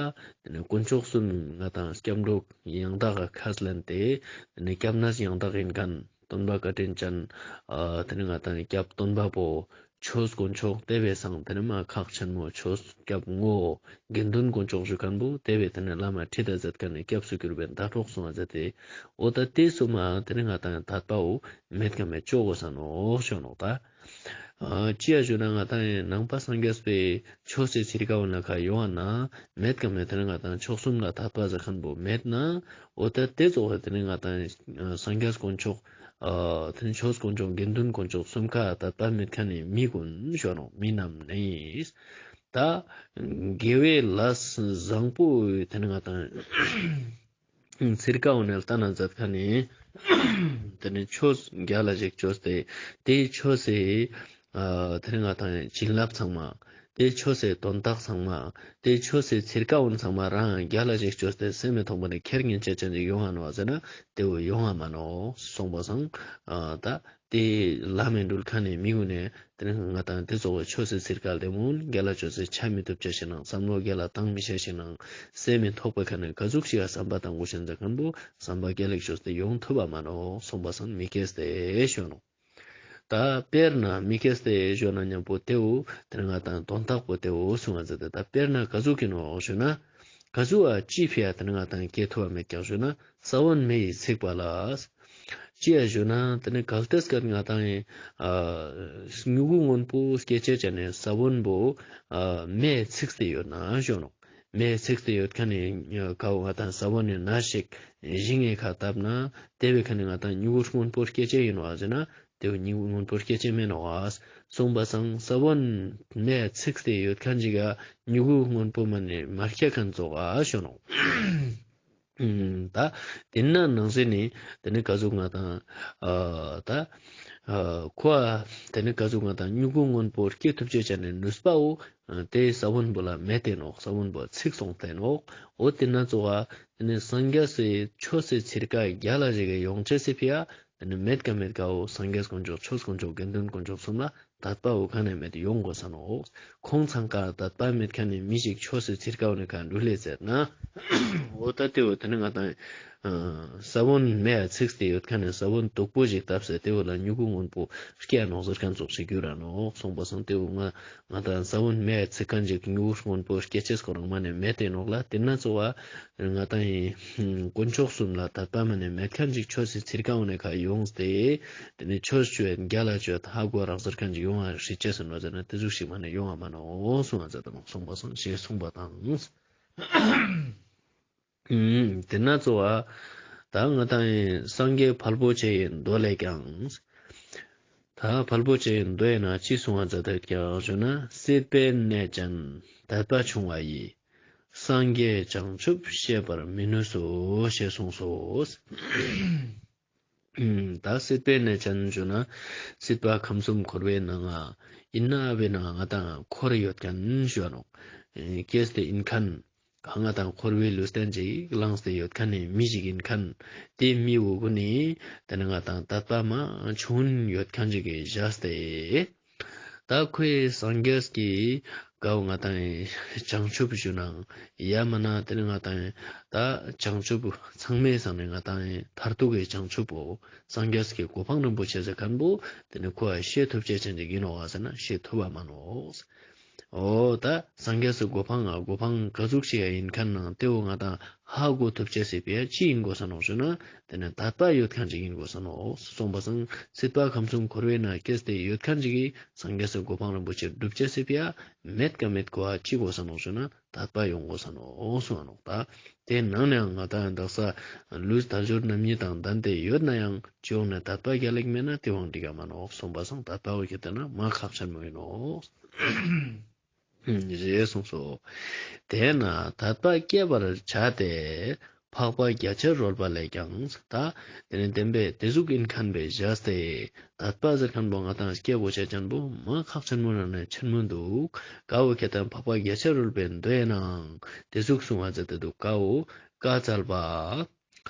དེ་ནི་དཀོན་མཆོག་གསུམ་ང་ཏང་སྐྱབས་འགྲོ་ཡང་དག་ག་ཁས་ལེན་ཏེ་དེ་ནི་སྐྱབས་གནས་ཡང་དག་ཡིན་མཁན་སྟོན་པ་བཀའ་དྲིན་ཅན་ཨ་དེ་ནི་ང་ཏང་སྐྱབས་སྟོན་པ་པོ་ཆོས་དཀོན་མཆོག་དེ་བས་སང་དེ་ནི་མ་ཁག་ཆེན་མོ་ཆོས་སྐྱབས་ངོ་དགེ་འདུན་དཀོན་མཆོག་ཞུ་མཁན་པོ་དེ་བས་དེ་ནི་བླ་མ་ཁྲིད་ད་མཛད་མཁན་ནི་སྐྱབས་སུ་གྱུར་པའི་ཟླ་གྲོགས་སོང་བ་མཛད་དེ་འོ་ད་དེ་སོ་མ་དེ་ནི་ང་ཏང་དད་པའོ་མེད་ཀ་མེད་ཅོ་དགོས་ས་ནོག་ཞུ་ནོག་ད། ཨ་ཅི་ཡ་ཞུ་ན་ང་ཏང་ནང་པ་སངས་རྒྱས་པའི་ཆོས་སི་ཚིར་ཀ་བོ་ནེ་ཁ་ཡོང་བ་ན་མེད་ཀ་མེད་དེ་ནི་ང་ཏང་མཆོག་གསུམ་ལ་དད་པ་ཟེར་མཁན་པོ་མེད་ན་འོ་ད་དེ་ཚོགས་དེ་ནི་ང་ཏང་སངས་རྒྱས་དཀོན་མཆོག་ཨ་དེ་ནི་ཆོས་དཀོན་མཆོག་དགེ་འདུན་དཀོན་མཆོག་གསུམ་ཀ་དད་པ་མེད་མཁན་ནི་མི་ཀུན་ཞུ་ནོག། མི་རྣམས་ནི་ད་དགེ་བའི་ལས་བཟང་པོ་དེ་ནི་ང་ཏང་ཚིར་ཀ་བོ་ནེ་ལྟ་ན་མཛད་མཁན་ནི་དེ་ནི་ཆོས་རྒྱལ་ལ་ཞིག་ཅོས་ཏེ་དེའི་ཆོས་སི་ཨ་དེ་ནི་ང་ཏང་བྱིན་རླབས་ཚང་མ་དེའི་ཆོས་སི་དོན་དག་ཚང་མ་དེའི་ཆོས་སི་ཚིར་ཀ་བོ་ཚང་མ་རང་རྒྱལ་ལ་ཞིག་ཅོས་ཏེ་སེམས་མི་ཐོག་པ་ནེ་ཁྱེར་ཉན་ཅེས་ཅན་ཞིག་ཡོང་ང་ནོག་ཟེར་ན་དེ་བོ་ཡོང་ང་མ་ནོག་གསུངས་པ་སང་ཨ་ད་དེ་ལ་མེ་འགྲུལ་མཁན་ནི་མི་ཀུན་ནེ་དེ་ནི་ང་ཏང་དེ་ཚོགས་ཆོས་སི་ཚིར་ཀ་དེ་མོ་རྒྱལ་ལ་ཅོས་ཏེ་ཆ་མི་ཐུབ་ཅེས་ཤིག་ནང་བསམ་བློ་རྒྱལ་ལ་བཏང་མི་ཤེས་ཤིག་ནང་སེམས་མི་ཐོག་པའི་ཁ་ནེ་ག་ཟུག་ཞིག་ག་བསམ་པ་བཏང་དགོས་ཤེས་ཟེར་མཁན་པོ་བསམ་པ་རྒྱལ་ལ་ཅོས་ཏེ་ཡོང་ཐུབ་པ་མ་ནོག་གསུངས་པ་སང་མི་སྐྱེས་ཏེ་ཞུ་ནོག། ད་དཔེར་ན་མི་སྐྱེས་ཏེ་ཞུ་ན་མཉམ་པོ་དེའོ་དེ་ནི་ང་ཏང་དོན་དག་པོ་དེའོ་གསུངས་པ་མཛད་དེ་ད་དཔེར་ན་ག་ཟུག་གི་ནོག་ཞུ་ན་ག་ཟུག་ཨ་ཅི་ཕི་ཡ་དེ་ནི་ང་ཏང་སྐྱེ་ཐུབ་པ་མེད་ཀྱག་ཞུ་ན་ས་བོན་མེ་ཡིས་ཚིག་པ་ལ། ཅི་ཡ་ཞུ་ན་དེ་ནི་གལ་ཏེ་སྐད་ང་ཏང་ཨ་མྱུ་གུ་སྔོན་པོ་སྐྱེ་ཅེས་ཅན་ནི་ས་བོན་པོ་ཨ་མེ་ཚིག་སྟེ་ཡོད་ན་ཞུ་ནོག། མེ་ཚིག་སྟེ་ཡོད་མཁན་ནི་ཀ་བོ་ང་ཏང་ས་བོན་ནི་ན་ཞིག་ཞིང་ངི་ཁ་བཏབ་ན་དེ་བའི་ཁ་ནེ་ང་ཏང་མྱུ་གུ་སྔོན་པོ་སྐྱེ་ཅེས་ཡིན་ནོག་ཟེར་ན་དེ་བོ་མྱུ་གུ་སྔོན་པོ་སྐྱེ་ཅེས་མེད་ནོག་གསུངས་པ་སང་ས་བོན་མེ་ཚིག་སྟེ་ཡོད་མཁན་ཞིག་ག་མྱུ་གུ་སྔོན་པོ་མ་ནེ་མ་སྐྱེ་མཁན་ཙོགས་ཞུ་ནོག། ཨུམ། ད་དེ་ན་ནང་བཞིན་ནི་དེ་ནི་ག་ཟུག་ང་ཏང་ཨ་ད་ཨ་ཁོ་ཨ་དེ་ནི་ག་ཟུག་ང་ཏང་མྱུ་གུ་སྔོན་པོ་སྐྱེ་ཐུབ་ཅེས་ཅན་ནི་ནུས་པའོ་ཨ་དེ་ས་བོན་པོ་ལ་མེད་དེ་ནོག། ས་བོན་པོ་ཚིག་སོང་སྟེ་ནོག། འོ་དེ་ན་ཙོགས་ཨ་དེ་ནི་སངས་རྒྱས་སི་ཆོས་སི་ཚིར་ཀ་རྒྱལ་ལ་ཞིག་གི་ཡོང་ཅེས་སི་ཕི་ཡ་ དེ་ནི་མེད་ཀ་མེད་ཀའོ་སངས་རྒྱས་དཀོན་མཆོག་ཆོས་དཀོན་མཆོག་དགེ་འདུན་དཀོན་མཆོག་གསུམ་ལ་དད་པ་བོ་ག་ནས་མེད་ཡོང་དགོས་ས་ནོག། ཁོང་ཚང་ཀ་དད་པ་མེད་མཁན་ནི་མི་ཞིག་ཆོས་སི་ཚིར་ཀ་བོ་ནི་ཀ་འགྲུལ་ལེ་ཟེར་ན། འོ་ད་དེ་བོ་དེ་ནི་ང་དང་ས་བོན་མེ་ཡ་ཚིག་སྟེ་ཡོད་མཁན་ནི་ས་བོན་དུག་པོ་ཞིག་བཏབ་སྟེ་དེ་བོ་ལ་མྱུ་གུ་སྔོན་པོ་སྐྱེ་ནོག་ཟེར་མཁན་ཙོགས་ཤིག་གྱུར་ར་ནོག་གསུངས་པ་སང་དེ་བོ་ང་ང་དང་ས་བོན་མེ་ཡ་ཚིག་མཁན་ཞིག་མྱུ་གུ་སྔོན་པོ་སྐྱེ་ཅེས་ཁོ་རང་མ་ནས་མེད་དེ་ནོག་ལ། དེ་ན་ཚོ་བ་ང་དང་ཡིན་དཀོན་མཆོག་གསུམ་ལ་དད་པ་མ་ནས་མེད་མཁན་ཞིག་ཆོས་སི་ཚིར་ཀ་བོ་ནི་ཀ་ཡོངས་ཏེ་དེ་ནི་ཆོས་ཅོ་ཡ་རྒྱལ་ལ་ཅོ་ཡ་ཧ་གོ་རག་ཟེར་མཁན་ཞིག་ཡོང་བ་ཧྲི་ཅེས་ཟེར་ནོག་ཟེར་ན་དེ་ཟུག་ཞིག་མ་ནས་ཡོང་བ་མ་ནོག་གསུངས་པ་ཟེར་དང་གསུངས་པ་སང་ཞེས་གསུངས་པ་དང་། དེ་ན་ཚོ་བ་ད་ང་དང་ཡིན་སངས་རྒྱས་དཔལ་པོ་ཆེ་ཡི་མདོ་ལས་ཀྱང་། ད་དཔལ་པོ་ཆེ་ཡི་མདོ་ཡི་ནང་ཅི་གསུང་བ་མཛད་དེ་ཀྱང་ཞུ་ན། སྲིད་པའི་གནས་ཅན་དད་པ་ཆུང་བ་ཡིས། སངས་རྒྱས་བྱང་ཆུབ་ཤེས་པར་མི་ནུས་སོ། ཞེས་གསུངས་སོ། ད་སྲིད་པའི་གནས་ཅན་ཞུ་ན་སྲིད་པ་ཁམས་གསུམ་འཁོར་བའི་ནང་ང་ཡིན་ན་བའི་ནང་ང་དང་འཁོར་ཡོད་མཁན་ཞུ་ནོག། སྐྱེས་ཏེ་ཡིན་མཁན། གང་ང་དང་འཁོར་བའི་ལུས་རྟེན་ཅིག་བླངས་ཏེ་ཡོད་མཁན་ནི་མི་ཞིག་ཡིན་མཁན། དེ་མི་བོ་གུན་ནི་དེ་ནི་ང་དང་དད་པ་མ་ཆུང་ཡོད་མཁན་ཅིག་གི་བཞག་སྟེ། ད་ཁོའི་སངས་རྒྱས་ཀྱི་གའོ་ང་དང་བྱང་ཆུབ་ཞུ་ནའང་ཡ་མ་ན་དེ་ནི་ང་དང་ད་བྱང་ཆུབ་ཚང་མའི་སང་ནི་ང་དང་མཐར་ཐུག་གི་བྱང་ཆུབ་བོ་སངས་རྒྱས་ཀྱི་གོ་འཕང་རིན་པོ་ཆེ་ཟེར་མཁན་བོ་དེ་ནི་ཁོ་ཤེས་ཐུབ་ཅེས་ཅན་ཅིག་ཡིན་ནོག་ག་ཟེར་ན་ཤེས་ཐུབ་བ་མ་ནོག། འོ་ད་སངས་རྒྱས་སི་གོ་འཕང་ང་གོ་འཕང་ག་ཟུག་ཞིག་ཡིན་མཁན་ནང་དེ་བོ་ང་དང་ཧ་གོ་ཐུབ་ཅེས་སི་ཕི་ཡ་ཅི་ཡིན་དགོས་ས་ནོག་ཞུ་ན། དེ་ནི་དད་པ་ཡོད་མཁན་ཅིག་ཡིན་དགོས་ས་ནོག་གསུངས་པ་སང་སྲིད་པ་ཁམས་གསུམ་འཁོར་བའི་ནང་སྐྱེས་ཏེ་ཡོད་མཁན་ཅིག་གིས་སངས་རྒྱས་སི་གོ་འཕང་རིན་པོ་ཆེ་སྒྲུབ་ཅེས་སི་ཕི་ཡ་མེད་ཀ་མེད་ཀོ་ཨ་ཅི་དགོས་ས་ནོག་ཞུ་ན། དད་པ་ཡོང་དགོས་ས་ནོག་གསུངས་ནོག། ད་དེ་ནང་ནའང་ང་དང་དག་ས་ལུས་དལ་འབྱོར་རྣམ་གཉིས་དང་ལྡན་ཏེ་ཡོད་ནའང་ཅི་ཡོང་ན་དད་པ་རྒྱལ་ལ་ཞིག་མེད་ན་དེ་བོའང་འགྲིག་ག་མ་ནོག་གསུངས་པ་སང་དད་པ་བོ་ཁྱེར་ཏེ་ན་མ་ཁག་ཆེན་མོ་ཡིན་ནོག། ཞེས་གསུངས་སོ། དེས་ན་དད་པ་སྐྱེ་བར་བྱ་སྟེ། འཕགས་པ་རྒྱ་ཆེར་རོལ་པ་ལས་ཀྱང་། ད་དེ་ནི་བདེན་པའི་དེ་ཟུག་ཡིན་མཁན་བོ་བཞག་སྟེ། དད་པ་ཟེར་མཁན་བོ་ང་དང་སྐྱེ་དགོས་ཤེས་ཅན་བོ་མ་ཁག་ཆེན་མོ་ནང་ནས་ཆེན་མོ་འདུག། ག་བོ་ཁྱེར་ཏེ་འཕགས་པ་རྒྱ་ཆེར་རོལ་པའི་མདོའི་ནང་དེ་ཟུག་གསུང་བ་མཛད་དེ་འདུག། ག་བོ་བཀའ་སྩལ་པ།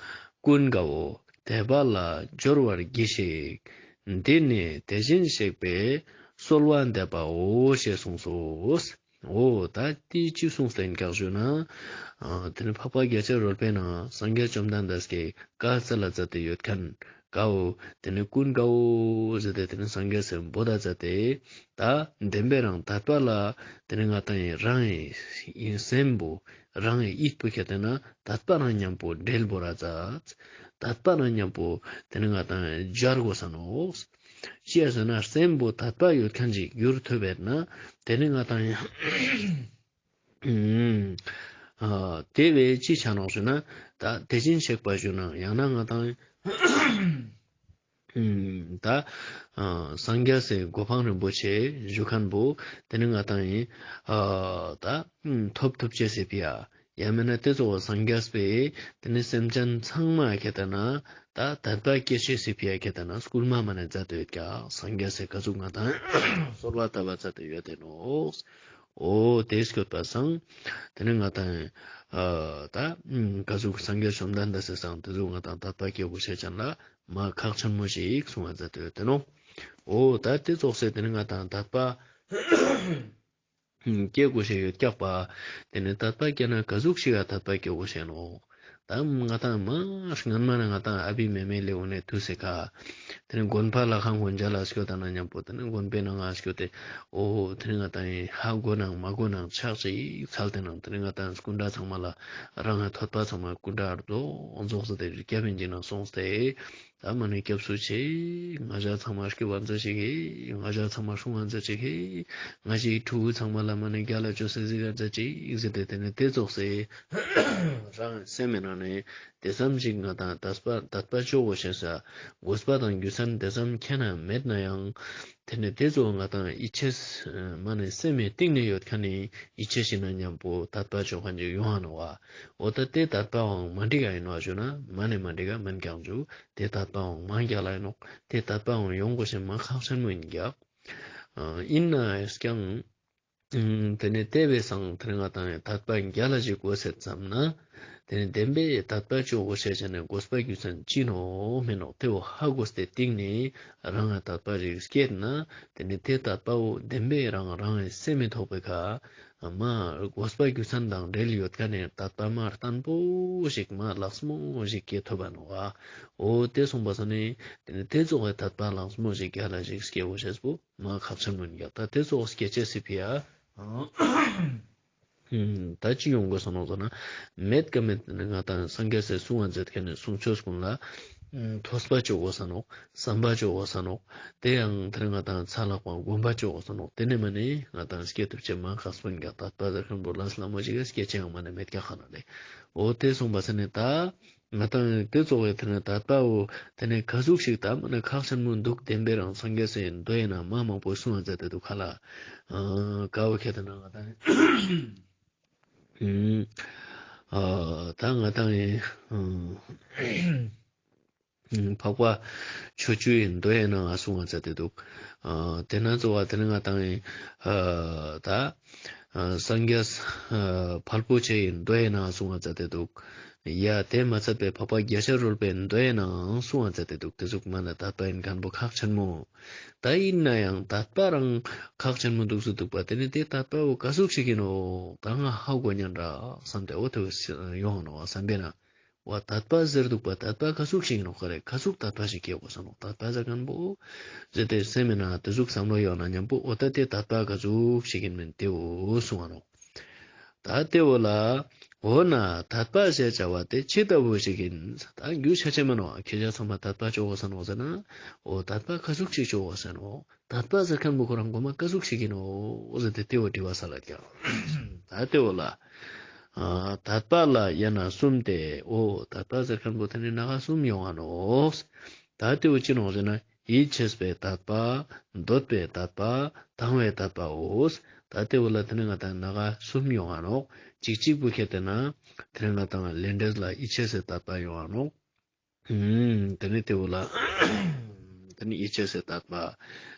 ཀུན་དགའ་བོ། དད་པ་ལ་སྦྱོར་བར་གྱིས་ཤིག། འདི་ནི་དེ་བཞིན་གཤེགས་པས་གསོལ་བ་འདེབས་པའོ། ཞེས་གསུངས་སོ། འོ་ད་དེ་ཅི་གསུངས་ཏེ་ཡིན་ཀྱག་ཞུ་ན། ཨ་དེ་ནི་འཕགས་པ་རྒྱ་ཆེར་རོལ་པའི་ནང་སངས་རྒྱས་བཅོམ་ལྡན་འདས་ཀྱིས་བཀའ་སྩལ་ལ་མཛད་དེ་ཡོད་མཁན་ག་བོ་དེ་ནི་ཀུན་དགའ་བོ་ཟེར་ཏེ་དེ་ནི་སངས་རྒྱས་སི་བོ་ད་མཛད་དེ། ད་བདེན་པའི་རང་དད་པ་ལ་དེ་ནི་ང་དང་ཡིན་རང་ཡིན་སེམས་བོ་རང་ཡིན་ཡིད་བོ་ཁྱེར་ཏེ་ན་དད་པ་རང་མཉམ་པོ་འབྲེལ་བོར་ར་མཛད། དད་པ་རང་མཉམ་པོ་དེ་ནི་ང་དང་སྦྱར་དགོས་ས་ནོག། ཅི་ཡ་ཟེར་ན་སེམས་པོ་དད་པ་ཡོད་མཁན་ཅིག་གྱུར་ཐུབ་པས་ན་དེ་ནི་ང་དང་ཡིན། ཨ་དེ་བས་ཅི་ཆ་ནོག་ཞུ་ན། ད་དེ་བཞིན་གཤེགས་པ་ཞུ་ན་ཡང་ན་ང་དང་ཡིན། ཨུམ། ད་ཨ་སངས་རྒྱས་སི་གོ་འཕང་རིན་པོ་ཆེ་ཞུ་མཁན་བོ་དེ་ནི་ང་དང་ཡིན། ཨ་ད་ཨུམ་ཐོབ་ཐུབ་ཅེས་སི་ཕི་ཡ། ཡང་མིན་ན་དེ་ཚོ་བོ་སངས་རྒྱས་པས་དེ་ནི་སེམས་ཅན་ཚང་མ་ཁྱེར་ཏེ་ན་ད་དད་པ་སྐྱེ་ཅེས་སི་ཕི་ཡ་ཁྱེར་ཏེ་ན་སྐུལ་མ་མ་ནས་མཛད་དེ་ཡོད་ཀྱག། སངས་རྒྱས་སི་ག་ཟུག་ང་དང་གསོལ་བ་བཏབ་པ་མཛད་དེ་ཡོད་དེ་ནོག། འོ་དེ་སྐྱོད་པ་སང་དེ་ནི་ང་དང་ཨ་ད་ཨུམ་ག་ཟུག་སངས་རྒྱས་བཅོམ་ལྡན་འདས་སི་སང་དེ་ཟུག་ང་དང་དད་པ་སྐྱེ་དགོས་ཤེས་ཅན་ལ་མ་ཁག་ཆེན་མོ་ཞིག་གསུང་བ་མཛད་དེ་ཡོད་དེ་ནོག། འོ་ད་དེ་ཙོགས་སེ་དེ་ནི་ང་དང་དད་པ་སྐྱེ་དགོས་ཤེས་ཡོད་ཀྱག་པ། དེ་ནི་དད་པ་སྐྱེ་ན་ག་ཟུག་ཞིག་ག་དད་པ་སྐྱེ་དགོས་ཤེས་ནོག། ད་ང་དང་མ་སྔན་མ་ན་ང་དང་ཨ་བི་མེ་མེ་ལེ་འོ་ནེ་དུས་སེ་ཁ། དེ་ནི་དགོན་པ་ལ་ཁང་དགོན་ཇ་ལ་སྐྱོད་ད་ན་མཉམ་པོ་དེ་ནི་དགོན་པའི་ནང་ང་སྐྱོད་དེ། འོ་དེ་ནི་ང་དང་ཧ་གོ་ནང་མ་གོ་ནང་ཆགས་ཅིག་ཚལ་དེ་ནང་དེ་ནི་ང་དང་སྐུ་འདྲ་ཚང་མ་ལ་རང་ང་ཐོད་པ་ཚང་མ་སྐུ་འདྲ་རྫོགས་རྫོགས་སེ་དེ་རི་སྐྱབས་ཡིན་གྱི་ནང་སོང་སྟེ། ད་མ་ནི་སྐྱབས་སུ་མཆི། ང་ཞ་ཚང་མ་སྐྱོབ་བ་མཛད་ཅིག་གི། ང་ཞ་ཚང་མ་སྲུང་བ་མཛད་ཅིག་གི། ང་ཞའི་ཕྲུ་གུ་ཚང་མ་ལ་མ་ནི་རྒྱལ་ལ་ཅོ་སེ་གཟིགས་ག་མཛད་ཅིག་ཟེར་ཏེ་དེ་ནི་དེ་ཙོགས་སེ་རང་སེམས་མི་ནང་ནས་དེ་ཙམ་ཞིག་ང་དང་དད་པ་དད་པ་ཅོ་དགོས་ཤེས་ས་དགོས་པ་དང་རྒྱུ་མཚན་དེ་ཙམ་མཁྱེན་ན་མེད་ན་ཡང་དེ་ནི་དེ་ཙོགས་ང་དང་ཡིད་ཆེས་མ་ནི་སེམས་མི་གཏིང་ནས་ཡོད་མཁན་ནི་ཡིད་ཆེས་ཤིག་ན་མཉམ་པོ་དད་པ་ཅོ་མཁན་ཅིག་ཡོང་ང་ནོག་བ། འོ་ད་དེ་དད་པའང་མ་འགྲིག་ག་ཡིན་ནོག་ཞུ་ན་མ་ནི་མ་འགྲིག་ག་མིན་ཀྱང་ཞུ། དེ་དད་པའང་མ་རྒྱལ་ལ་ཡིན་ནོག། དེ་དད་པའང་ཡོང་དགོས་ཤེས་མ་ཁག་ཆེན་མོ་ཡིན་ཀྱག། ཨ་ཡིན་ནའང་ཀྱང་ཨ་དེ་ནི་དེ་བས་སང་དེ་ནི་ང་དང་དད་པ་རྒྱལ་ལ་ཞིག་དགོས་ཟེར་ཙམ་ན། དེ་ནི་བདེན་པའི་དད་པ་ཅོ་གོས་ཤེས་ཅན་ནི་དགོས་པ་རྒྱུ་མཚན་ཅི་ནོག་མེན་ནོག་དེ་བོ་ཧ་གོ་སྟེ་སྟིང་ནེ་རང་ང་དད་པ་རིགས་སྐྱེད་ན། དེ་ནི་དེ་དད་པ་བོ་བདེན་པའི་རང་རང་ངི་སེམས་མི་ཐོག་པའི་ཁ་མ་དགོས་པ་རྒྱུ་མཚན་དང་འབྲེལ་ཡོད་ཁན་ནི་དད་པ་མ་བརྟན་པོ་ཞིག་མ་ལགས་མོ་ཞིག་སྐྱེ་ཐུབ་བ་ནོག་ཨ། འོ་དེ་སོང་པ་སང་ནི་དེ་ནི་དེ་ཙོགས་སི་དད་པ་ལགས་མོ་ཞིག་རྒྱལ་ལ་ཞིག་སྐྱེ་གོས་ཤེས་པོ་མ་ཁག་ཆེན་མོ་ཡིན་ཀྱག་ད་དེ་ཙོགས་སྐྱེ་ཅེས་སི་ཕི་ཡ། ད་ཅི་ཡོང་གོས་ས་ནོག་ཟེར་ན། མེད་ཀ་མེད་ང་དང་སངས་རྒྱས་སི་གསུང་བ་མཛད་ཁན་ནི་གསུང་ཆོས་ཀུན་ལ་ཐོས་པ་ཅོ་གོས་ས་ནོག་བསམ་པ་ཅོ་གོས་ས་ནོག་དེ་ཡང་དེ་ནི་ང་དང་ཚ་ལག་པ་སྒོམ་པ་ཅོ་གོས་ས་ནོག་དེ་ནི་མ་ནི་ང་དང་སྐྱེ་ཐུབ་ཅེས་མ་ཁག་སྤུན་ཀྱག་དད་པ་ཟེར་ཁན་པོ་ལས་སླ་མོ་ཞིག་ག་སྐྱེ་ཅེས་ཡང་མ་ནི་མེད་ཀྱག་ཁ་ན་ལེ། འོ་དེ་སོང་པ་སང་ནི་ད། ང་དང་དེ་ཙོགས་སི་དེ་ནི་དད་པ་བོ་དེ་ནི་ག་ཟུག་ཞིག་ད་མ་ནི་ཁག་ཆེན་མོ་འདུག་བདེན་པའི་རང་སངས་རྒྱས་སི་མདོ་ཡིན་ན་མ་མང་པོ་གསུང་བ་མཛད་དེ་འདུག་ཁ་ལ། ཨ་ཀ་བོ་ཁྱེད་དེ་ན་ང་དང་ཨ་ད་ང་དང་ཨ་འཕགས་པ་ཕྱོགས་བཅུའི་མདོ་ཡིན་ན་གསུང་བ་མཛད་དེ་འདུག་ཨ་དེ་ན་ཙོགས་པ་དེ་ནི་ང་དང་ཨ་ད་ཨ་སངས་རྒྱས་ཨ་དཔལ་པོ་ཆེ་ཡི་མདོ་ཡིན་ན་གསུང་བ་མཛད་དེ་འདུག་ཡ་དེ་མ་ཚད་པའི་འཕགས་པ་རྒྱལ་བ་རོལ་པའི་མདོ་ཡིན་ནའང་གསུང་བ་མཛད་དེ་འདུག་དེ་ཟུག་མ་ནི་དད་པ་ཡིན་ཁན་པོ་ཁག་ཆེན་མོ། ད་ཡིན་ན་ཡང་དད་པ་རང་ཁག་ཆེན་མོ་འདུག་སུ་འདུག་པ་དེ་ནི་དེ་དད་པ་བོ་ག་ཟུག་ཞིག་ཡིན་ནོག་ད་ང་ཧ་གོ་ཉན་ར་བསམ་སྟེ་འོ་དེ་བོ་ཡོང་ནོག་བསམ་པས་ན། བ་དད་པ་ཟེར་འདུག་པ་དད་པ་ག་ཟུག་ཞིག་ཡིན་ནོག་ག་རེ་ག་ཟུག་དད་པ་ཞིག་སྐྱེ་གོས་ས་ནོག་དད་པ་ཟེར་ཁན་པོ་ཟེར་ཏེ་སེམས་མེད་ན་དེ་ཟུག་བསམ་བློ་ཡོང་ན་མཉམ་པོ་འོ་ད་དེ་དད་པ་ག་ཟུག་ཞིག་ཡིན་མིན་དེ་བོ་གསུང་བ་ནོག་ད་དེ་བོ་ལ། འོ་ན་དད་པ་ཞེས་བྱ་བ་དེ་ཅི་ལྟ་བུ་ཞིག་ཡིན། ད་རྒྱུ་ཆ་ཆེན་མ་ནོག་ཁྱེད་ཅག་ཚང་མ་དད་པ་ཅོ་གོས་ས་ནོག་ཟེར་ན། འོ་དད་པ་ག་ཟུག་ཞིག་ཅོ་གོས་ས་ནོག་དད་པ་ཟེར་ཁན་པོ་ཁོ་རང་གོ་མ་ག་ཟུག་ཞིག་ཡིན་ནོག་ཟེར་ཏེ་དེ་བོ་དྲི་བ་ས་ལ་ཀྱང་། ད་དེ་བོ་ལ། ཨ་དད་པ་ལ་དབྱེ་ན་གསུམ་སྟེ། འོ་དད་པ་ཟེར་ཁན་པོ་དེ་ནི་ན་ག་གསུམ་ཡོང་ང་ནོག་ད་དེ་བོ་ཅི་ནོག་ཟེར་ན། ཡིད་ཆེས་པའི་དད་པ། འདོད་པའི་དད་པ། དང་བའི་དད་པའོ། ད་དེ་བོ་ལ་དེ་ནི་ང་དང་ན་ག་གསུམ་ཡོང་ང་ནོག་གཅིག་གཅིག་པུ་ཁྱེར་ཏེ་ན། དེ་ནི་ང་དང་ལས་འབྲས་ལ་ཡིད་ཆེས་སི་དད་པ་ཡོང་ང་ནོག་ཨུམ། དེ་ནི་དེ་བོ་ལ། དེ་ནི་ཡིད་ཆེས་སི་དད་པ།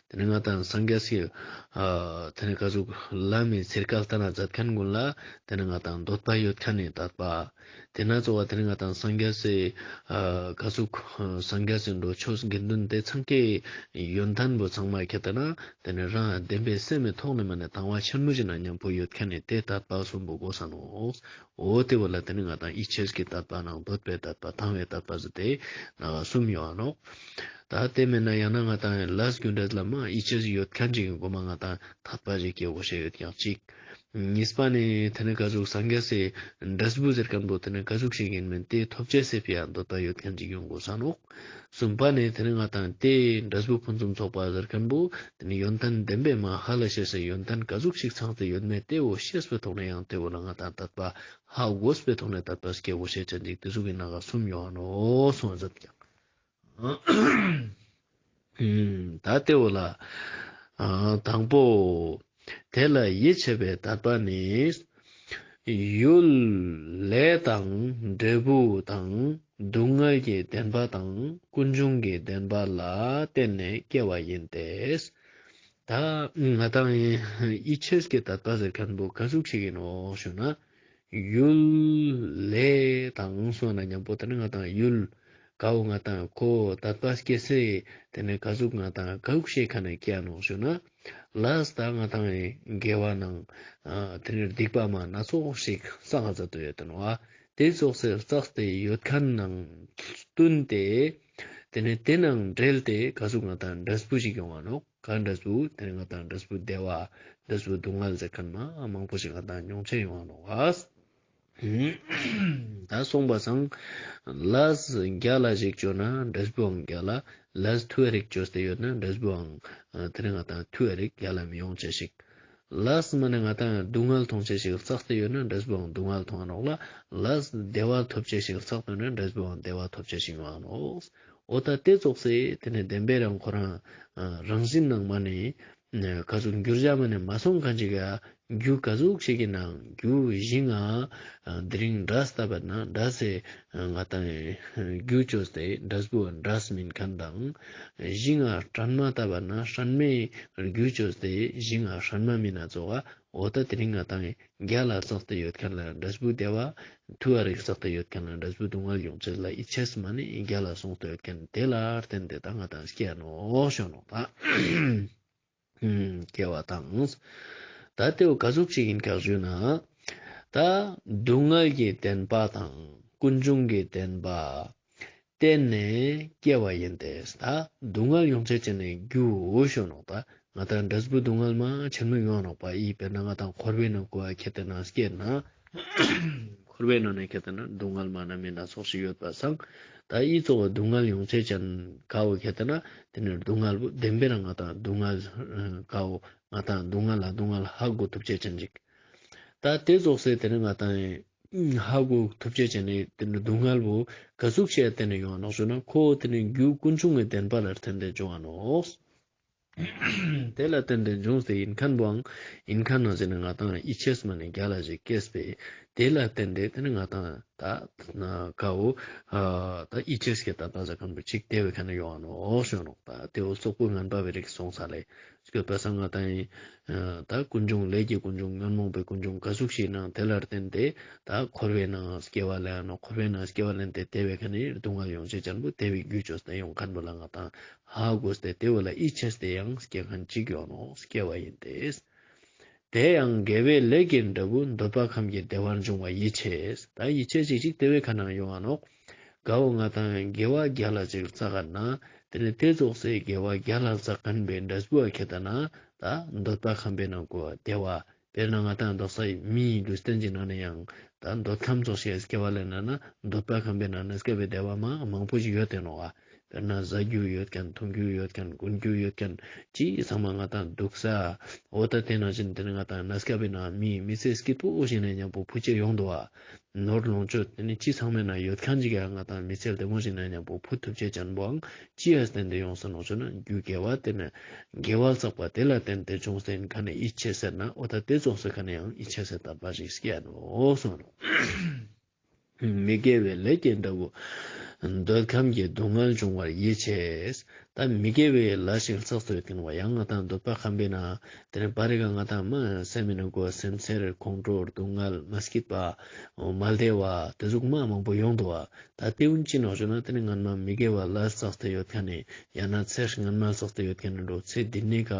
དེ་ནི་ང་དང་སངས་རྒྱས་སི། ཨ་དེ་ནི་ག་ཟུག་ལམ་མི་ཚེར་ཀ་ལྟ་ན་མཛད་ཁན་ཀུན་ལ། དེ་ནི་ང་དང་འདོད་པ་ཡོད་ཁན་ནི་དད་པ། དེ་ན་ཙོགས་པ་དེ་ནི་ང་དང་སངས་རྒྱས་སི་ཨ་ག་ཟུག་སངས་རྒྱས་སི་འགྲོ་ཆོས་དགེ་འདུན་དེ་ཚང་ཀའི་ཡོན་ཏན་པོ་ཚང་མ་ཁྱེར་ཏེ་ན་དེ་ནི་རང་བདེན་པའི་སེམས་མི་ཐོག་ནས་མ་ནས་དང་བ་ཆེན་མོ་ཞིག་ན་མཉམ་པོ་ཡོད་ཁན་ནི་དེ་དད་པ་གསུམ་པོ་གོས་ས་ནོག་འོ་དེ་བོ་ལ་དེ་ནི་ང་དང་ཡིད་ཆེས་ཀྱི་དད་པ་ནང་འདོད་པའི་དད་པ་དང་བའི་དད་པ་ཟེར་ཏེ་ན་ག་གསུམ་ཡོང་ང་ནོག་ད་དེ་མེན་ན་ཡང་ན་ང་དང་ལས་རྒྱུ་འབྲས་ལ་མ་ཡིད་ཆེས་ཡོད་ཁན་ཅིག་གི་གོ་མ་ང་དང་དད་པ་ཞིག་སྐྱེ་གོས་ཤེས་ཡོད་ཀྱང་ཅིག་གཉིས་པ་ནི་དེ་ནི་ག་ཟུག་སངས་རྒྱས་སི་འབྲས་བུ་ཟེར་ཁན་པོ་དེ་ནི་ག་ཟུག་ཞིག་ཡིན་མིན་དེ་ཐོབ་ཅེས་སི་ཕི་ཡ་འདོད་པ་ཡོད་ཁན་ཅིག་ཡོང་གོས་ས་ནོག་གསུམ་པ་ནི་དེ་ནི་ང་དང་དེ་འབྲས་བུ་ཕུན་སུམ་ཚོགས་པ་ཟེར་ཁན་པོ་དེ་ནི་ཡོན་ཏན་བདེན་པའི་མ་ཧ་ལ་ཤེས་སི་ཡོན་ཏན་ག་ཟུག་ཞིག་ཚང་སྟེ་ཡོད་མེད་དེ་བོ་ཤེས་པའི་ཐོག་ནས་ཡང་དེ་བོ་ལ་ང་དང་དད་པ་ཧ་གོས་པའི་ཐོག་ནས་དད་པ་སྐྱེ་གོས་ཤེས་ཅན་ཅིག་དེ་ཟུག་གི་ན་ག་གསུམ་ཡོང་ང་ནོག་གསུངས་ཟེར་ཀྱང་། ད་དེ་བོ་ལ། ཨ་དང་པོ། དེ་ལ་ཡིད་ཆེས་པའི་དད་པ་ནི། ཡུལ་ལས་དང་འབྲས་བུ་དང་སྡུག་བསྔལ་གྱི་བདེན་པ་དང་ཀུན་འབྱུང་གི་བདེན་པ་ལ་བརྟེན་ནས་སྐྱེ་བ་ཡིན་ཏེ། ད་ང་དང་ཡིད་ཆེས་ཀྱི་དད་པ་ཟེར་ཁན་པོ་ག་ཟུག་ཞིག་ཡིན་ནོག་ཞུ་ན། ཡུལ་ལས་དང་གསུངས་ན་མཉམ་པོ་དེ་ནི་ང་དང་ཡུལ་ག་བོ་ང་དང་ཁོ་དད་པ་སྐྱེ་སའི་དེ་ནི་ག་ཟུག་ང་དང་ག་ཟུག་ཤེས་ཁན་ནི་སྐྱེ་ནོག་ཞུ་ན། ལས་ད་ང་དང་དགེ་བ་ནང་ཨ་དེ་ནི་སྡིག་པ་མ་སྣ་ཚོགས་ཤིག་བསགས་མཛད་དེ་ཡོད་དེ་ནོག་ཨ། དེ་ཙོགས་སི་བསགས་ཏེ་ཡོད་ཁན་ནང་བསྟུན་ཏེ་དེ་ནི་དེ་ནང་འབྲེལ་ཏེ་ག་ཟུག་ང་དང་འབྲས་བུ་ཞིག་ཡོང་ང་ནོག་ག་འབྲས་བུ་དེ་ནི་ང་དང་འབྲས་བུ་བདེ་བ་འབྲས་བུ་སྡུག་བསྔལ་ཟེར་ཁན་མ་མང་པོ་ཞིག་ང་དང་མྱོང་ཅེས་ཡོང་ང་ནོག་ཨ། ད་སོང་པ་སང་ལས་རྒྱལ་ལ་ཞིག་ཅོས་ན་འབྲས་བུའང་རྒྱལ་ལ། ལས་ཐུ་བ་རིག་ཅོས་ཏེ་ཡོད་ན་འབྲས་བུའང་དེ་ནི་ང་དང་ཐུ་བ་རིག་རྒྱལ་ལ་མི་ཡོང་ཅེས་ཤིག་ལས་མ་ནི་ང་དང་སྡུག་བསྔལ་ཐོང་ཅེས་ཤིག་བསགས་ཏེ་ཡོད་ན་འབྲས་བུའང་སྡུག་བསྔལ་ཐོང་ང་ནོག་ལ། ལས་བདེ་བ་ཐོབ་ཅེས་ཤིག་བསགས་ཏེ་ཡོད་ན་འབྲས་བུའང་བདེ་བ་ཐོབ་ཅེས་ཤིག་ཡོང་ང་ནོག་འོ་ད་དེ་ཙོགས་སི་དེ་ནི་བདེན་པའི་རང་ཁོ་རང་རང་བཞིན་ནང་མ་ནི་ ནེ་ག་ཟུག་འགྱུར་བྱ་མ་ནེ་མ་སོང་མཁན་ཅིག་ག་རྒྱུ་ག་ཟུག་ཞིག་གི་ནང་རྒྱུ་ཞིང་ང་དེ་རིང་འབྲས་ལྟ་བ་ན་འབྲས་སེ་ང་ཏང་རྒྱུ་བཅོས་ཏེ་འབྲས་བུ་འབྲས་མིན་མཁན་དང་། ཞིང་ང་སྲན་མ་ལྟ་བ་ན་སྲན་མའི་རྒྱུ་བཅོས་ཏེ་ཞིང་ང་སྲན་མ་མིན་ན་ཙོགས་འོ་ད་དེ་རིང་ང་ཏང་རྒྱ་ལ་བསགས་ཏེ་ཡོད་མཁན་ལ་འབྲས་བུ་བདེ་བ། མཐུ་བ་རིགས་བསགས་ཏེ་ཡོད་མཁན་ལ་འབྲས་བུ་སྡུག་བསྔལ་ཡོང་ཅེས་ལ་ཡིད་ཆེས་མ་ནེ་རྒྱ་ལ་སོང་སྟེ་ཡོད་མཁན་དེ་ལ་བརྟེན་ཏེ་ད་ང་ཏང་སྐྱེ་ནོག་ཞུ་ནོག་ད། སྐྱེ་བ་དང་། ད་དེ་བོ་ག་ཟུག་ཅིག་ཡིན་ཀག་ཞུ་ན། ད་སྡུག་བསྔལ་གྱི་བདེན་པ་དང་ཀུན་འབྱུང་གི་བདེན་པ། བརྟེན་ནས་སྐྱེ་བ་ཡིན་ཏེ། ད་སྡུག་བསྔལ་ཡོང་ཅེས་ཅན་ནི་རྒྱུ་བོ་ཞུ་ནོག་ད་ང་ཏང་འབྲས་བུ་སྡུག་བསྔལ་མ་ཆེན་མོ་ཡོང་ནོག་པ། ཨི་དཔེར་ན་ང་ཏང་འཁོར་བའི་ནང་ཁོ་ཁྱེར་ཏེ་ན་སྐྱེས་ན། འཁོར་བའི་ནང་ནས་ཁྱེར་ཏེ་ན་སྡུག་བསྔལ་མ་ན་མེད་ན་ཚོགས་ཤིག་ཡོད་པ་སང་། ད་ཨི་ཙོགས་སྡུག་བསྔལ་ཡོང་ཅེས་ཅན་ཀ་བོ་ཁྱེར་ཏེ་ན་དེ་ནི་སྡུག་བསྔལ་བོ་བདེན་པའི་རང་ང་ཏང་སྡུག་བསྔལ་ཀ་བོ་ང་ཏང་སྡུག་བསྔལ་ལ་སྡུག་བསྔལ་ཧ་གོ་ཐུབ་ཅེས་ཅན་ཅིག་ད་དེ་ཙོགས་སེ་དེ་ནི་ང་ཏང་ཧ་གོ་ཐུབ་ཅེས་ཅན་ནི་དེ་ནི་སྡུག་བསྔལ་བོ་ག་ཟུག་ཅིག་དེ་ནི་ཡོང་ནོག་ཞུ་ན་ཁོ་དེ་ནི་རྒྱུ་ཀུན་འབྱུང་གི་བདེན་པ་ལ་བརྟེན་ཏེ་འབྱུང་བ་ནོག་དེ་ལ་བརྟེན་ཏེ་འབྱུང་སྟེ་ཡིན་མཁན་བོའང་ཡིན་མཁན་ནང་ཟེར་ན་ང་ཏང་ཡིད་ཆེས་མ་ནེ་རྒྱ་ལ་ཞིག་སྐྱེས་པས་དེ་ལ་བརྟེན་ཏེ་དེ་ནི་ང་ཏང་ད་ཀ་བོ་ད་ཡིད་ཆེས་ཀྱི་དད་པ་ཟེར་མཁན་བོ་ཅིག་དེ་བའི་ཁ་ནས་ཡོང་བ་ནོག་ཞུ་ནོག་ད་དེ་བོ་སོག་པོ་ངན་པ་བའི་རིགས་སོང་ས་ལས། སྐྱོད་པ་སང་ང་ཏང་ཡིན། ད་ཀུན་འབྱུང་ལས་ཀྱི་ཀུན་འབྱུང་ཉོན་མོངས་པའི་ཀུན་འབྱུང་ག་ཟུག་ཞིག་ནང་དེ་ལ་བརྟེན་ཏེ་ད་འཁོར་བའི་ནང་སྐྱེ་བ་ལེན་ནོག་འཁོར་བའི་ནང་སྐྱེ་བ་ལེན་ཏེ་དེ་བའི་ཁ་ནས་སྡུག་བསྔལ་ཡོང་ཅེས་ཅན་བོ་དེ་བའི་རྒྱུ་བཅོས་ཏེ་ཡོང་མཁན་བོ་ལ་ང་ཏང་ཧ་གོ་སྟེ་དེ་བོ་ལ་ཡིད་ཆེས་ཏེ་ཡང་སྐྱེ་མཁན་ཅིག་ཡོང་ནོག་སྐྱེ་བ་ཡིན་ཏེ། དེ་ཡང་དགེ་བའི་ལས་ཀྱི་འབྲས་བུ་འདོད་པ་ཁམས་ཀྱི་བདེ་བར་འབྱུང་བ་ཡིད་ཆེས། ད་ཡིད་ཆེས་ཅིག་ཅིག་དེ་བའི་ཁ་ནང་ཡོང་བ་ནོག་ག་བོ་ང་ཏང་དགེ་བ་རྒྱ་ལ་ཅིག་བསགས་ན། དེ་ནི་དེ་ཙོགས་སེ་དགེ་བ་རྒྱ་ལ་བསགས་མཁན་པའི་འབྲས་བུ་བ་ཁྱེར་ཏེ་ན་ད་འདོད་པ་ཁམས་པའི་ནང་གོ་བདེ་བ། དཔེར་ན་ང་ཏང་འདོད་ས་མིའི་ལུས་རྟེན་གྱི་ནང་ནས་ཡང་ད་འདོད་ཁམས་ཙོགས་ཤིག་སྐྱེ་བ་ལེན་ན་ན་འདོད་པ་ཁམས་པའི་ནང་ན་སྐྱེ་བའི་བདེ་བ་མ་མང་པོ་ཞིག་ཡོད་དེ་ནོག་ཨ། དཔེར་ན་ཟ་རྒྱུ་ཡོད་མཁན་འཐུང་རྒྱུ་ཡོད་མཁན་གོན་རྒྱུ་ཡོད་མཁན་ཅི་ཚང་མ་ང་ཏང་འདུག་ས། འོ་ད་དེ་ནང་བཞིན་དེ་ནི་ང་ཏང་གནས་སྐབས་པའི་ནང་མི་མི་ཚེ་སྐྱིད་པོ་ཞིག་ན་མཉམ་པོ་ཕུད་ཅེས་ཡོང་འདུག་ཨ། ནོར་ལོངས་སྤྱོད་དེ་ནི་ཅི་ཚང་མའི་ནང་ཡོད་མཁན་ཅིག་ཡང་ང་ཏང་མི་ཚེ་བདེ་མོ་ཞིག་ན་མཉམ་པོ་ཕུད་ཐུབ་ཅེས་ཅན་བོའང་ཅི་ཡ་བརྟེན་ཏེ་ཡོང་ས་ནོག་ཞུ་ན་རྒྱུ་དགེ་བ་དེ་ནི་དགེ་བ་བསགས་པ་དེ་ལ་བརྟེན་ཏེ་བྱུང་སྟེ་ཡིན་ཁ་ནས་ཡིད་ཆེས་ཟེར་ན་འོ་ད་དེ་ཙོགས་སེ་ཁ་ནས་ཡང་ཡིད་ཆེས་ཟེར་དད་པ་ཞིག་སྐྱེ་ནོག་གསུངས་ནོག་མི་དགེ་བའི་ལས་ཀྱི་འབྲས་བུ། འདོད་ཁམས་ཀྱི་སྡུག་བསྔལ་འབྱུང་བར་ཡིད་ཆེས། ད་མི་དགེ་བའི་ལས་ཤིག་བསགས་སུ་ཡོད་མཁན་བ་ཡང་ང་ཏང་འདོད་པ་ཁམས་པའི་ནང་དེ་ནི་པར་རི་ག་ང་ཏང་མ་སེམས་མི་ནང་གོ་སེམས་ཚེར་ཁོང་ཁྲོ་སྡུག་བསྔལ་མ་སྐྱིད་པ་མ་བདེ་བ་དེ་ཟུག་མ་མང་པོ་ཡོང་འདུག་བ། ད་དེ་ཀུན་ཅི་ནོག་ཞུ་ན་དེ་ནི་སྔན་མ་མི་དགེ་བ་ལས་བསགས་ཏེ་ཡོད་མཁན་ནི་ཡང་ན་ཚེ་སྔན་མ་བསགས་ཏེ་ཡོད་མཁན་ནི་འགྲོ་ཚེ་འདི་ནི་ག་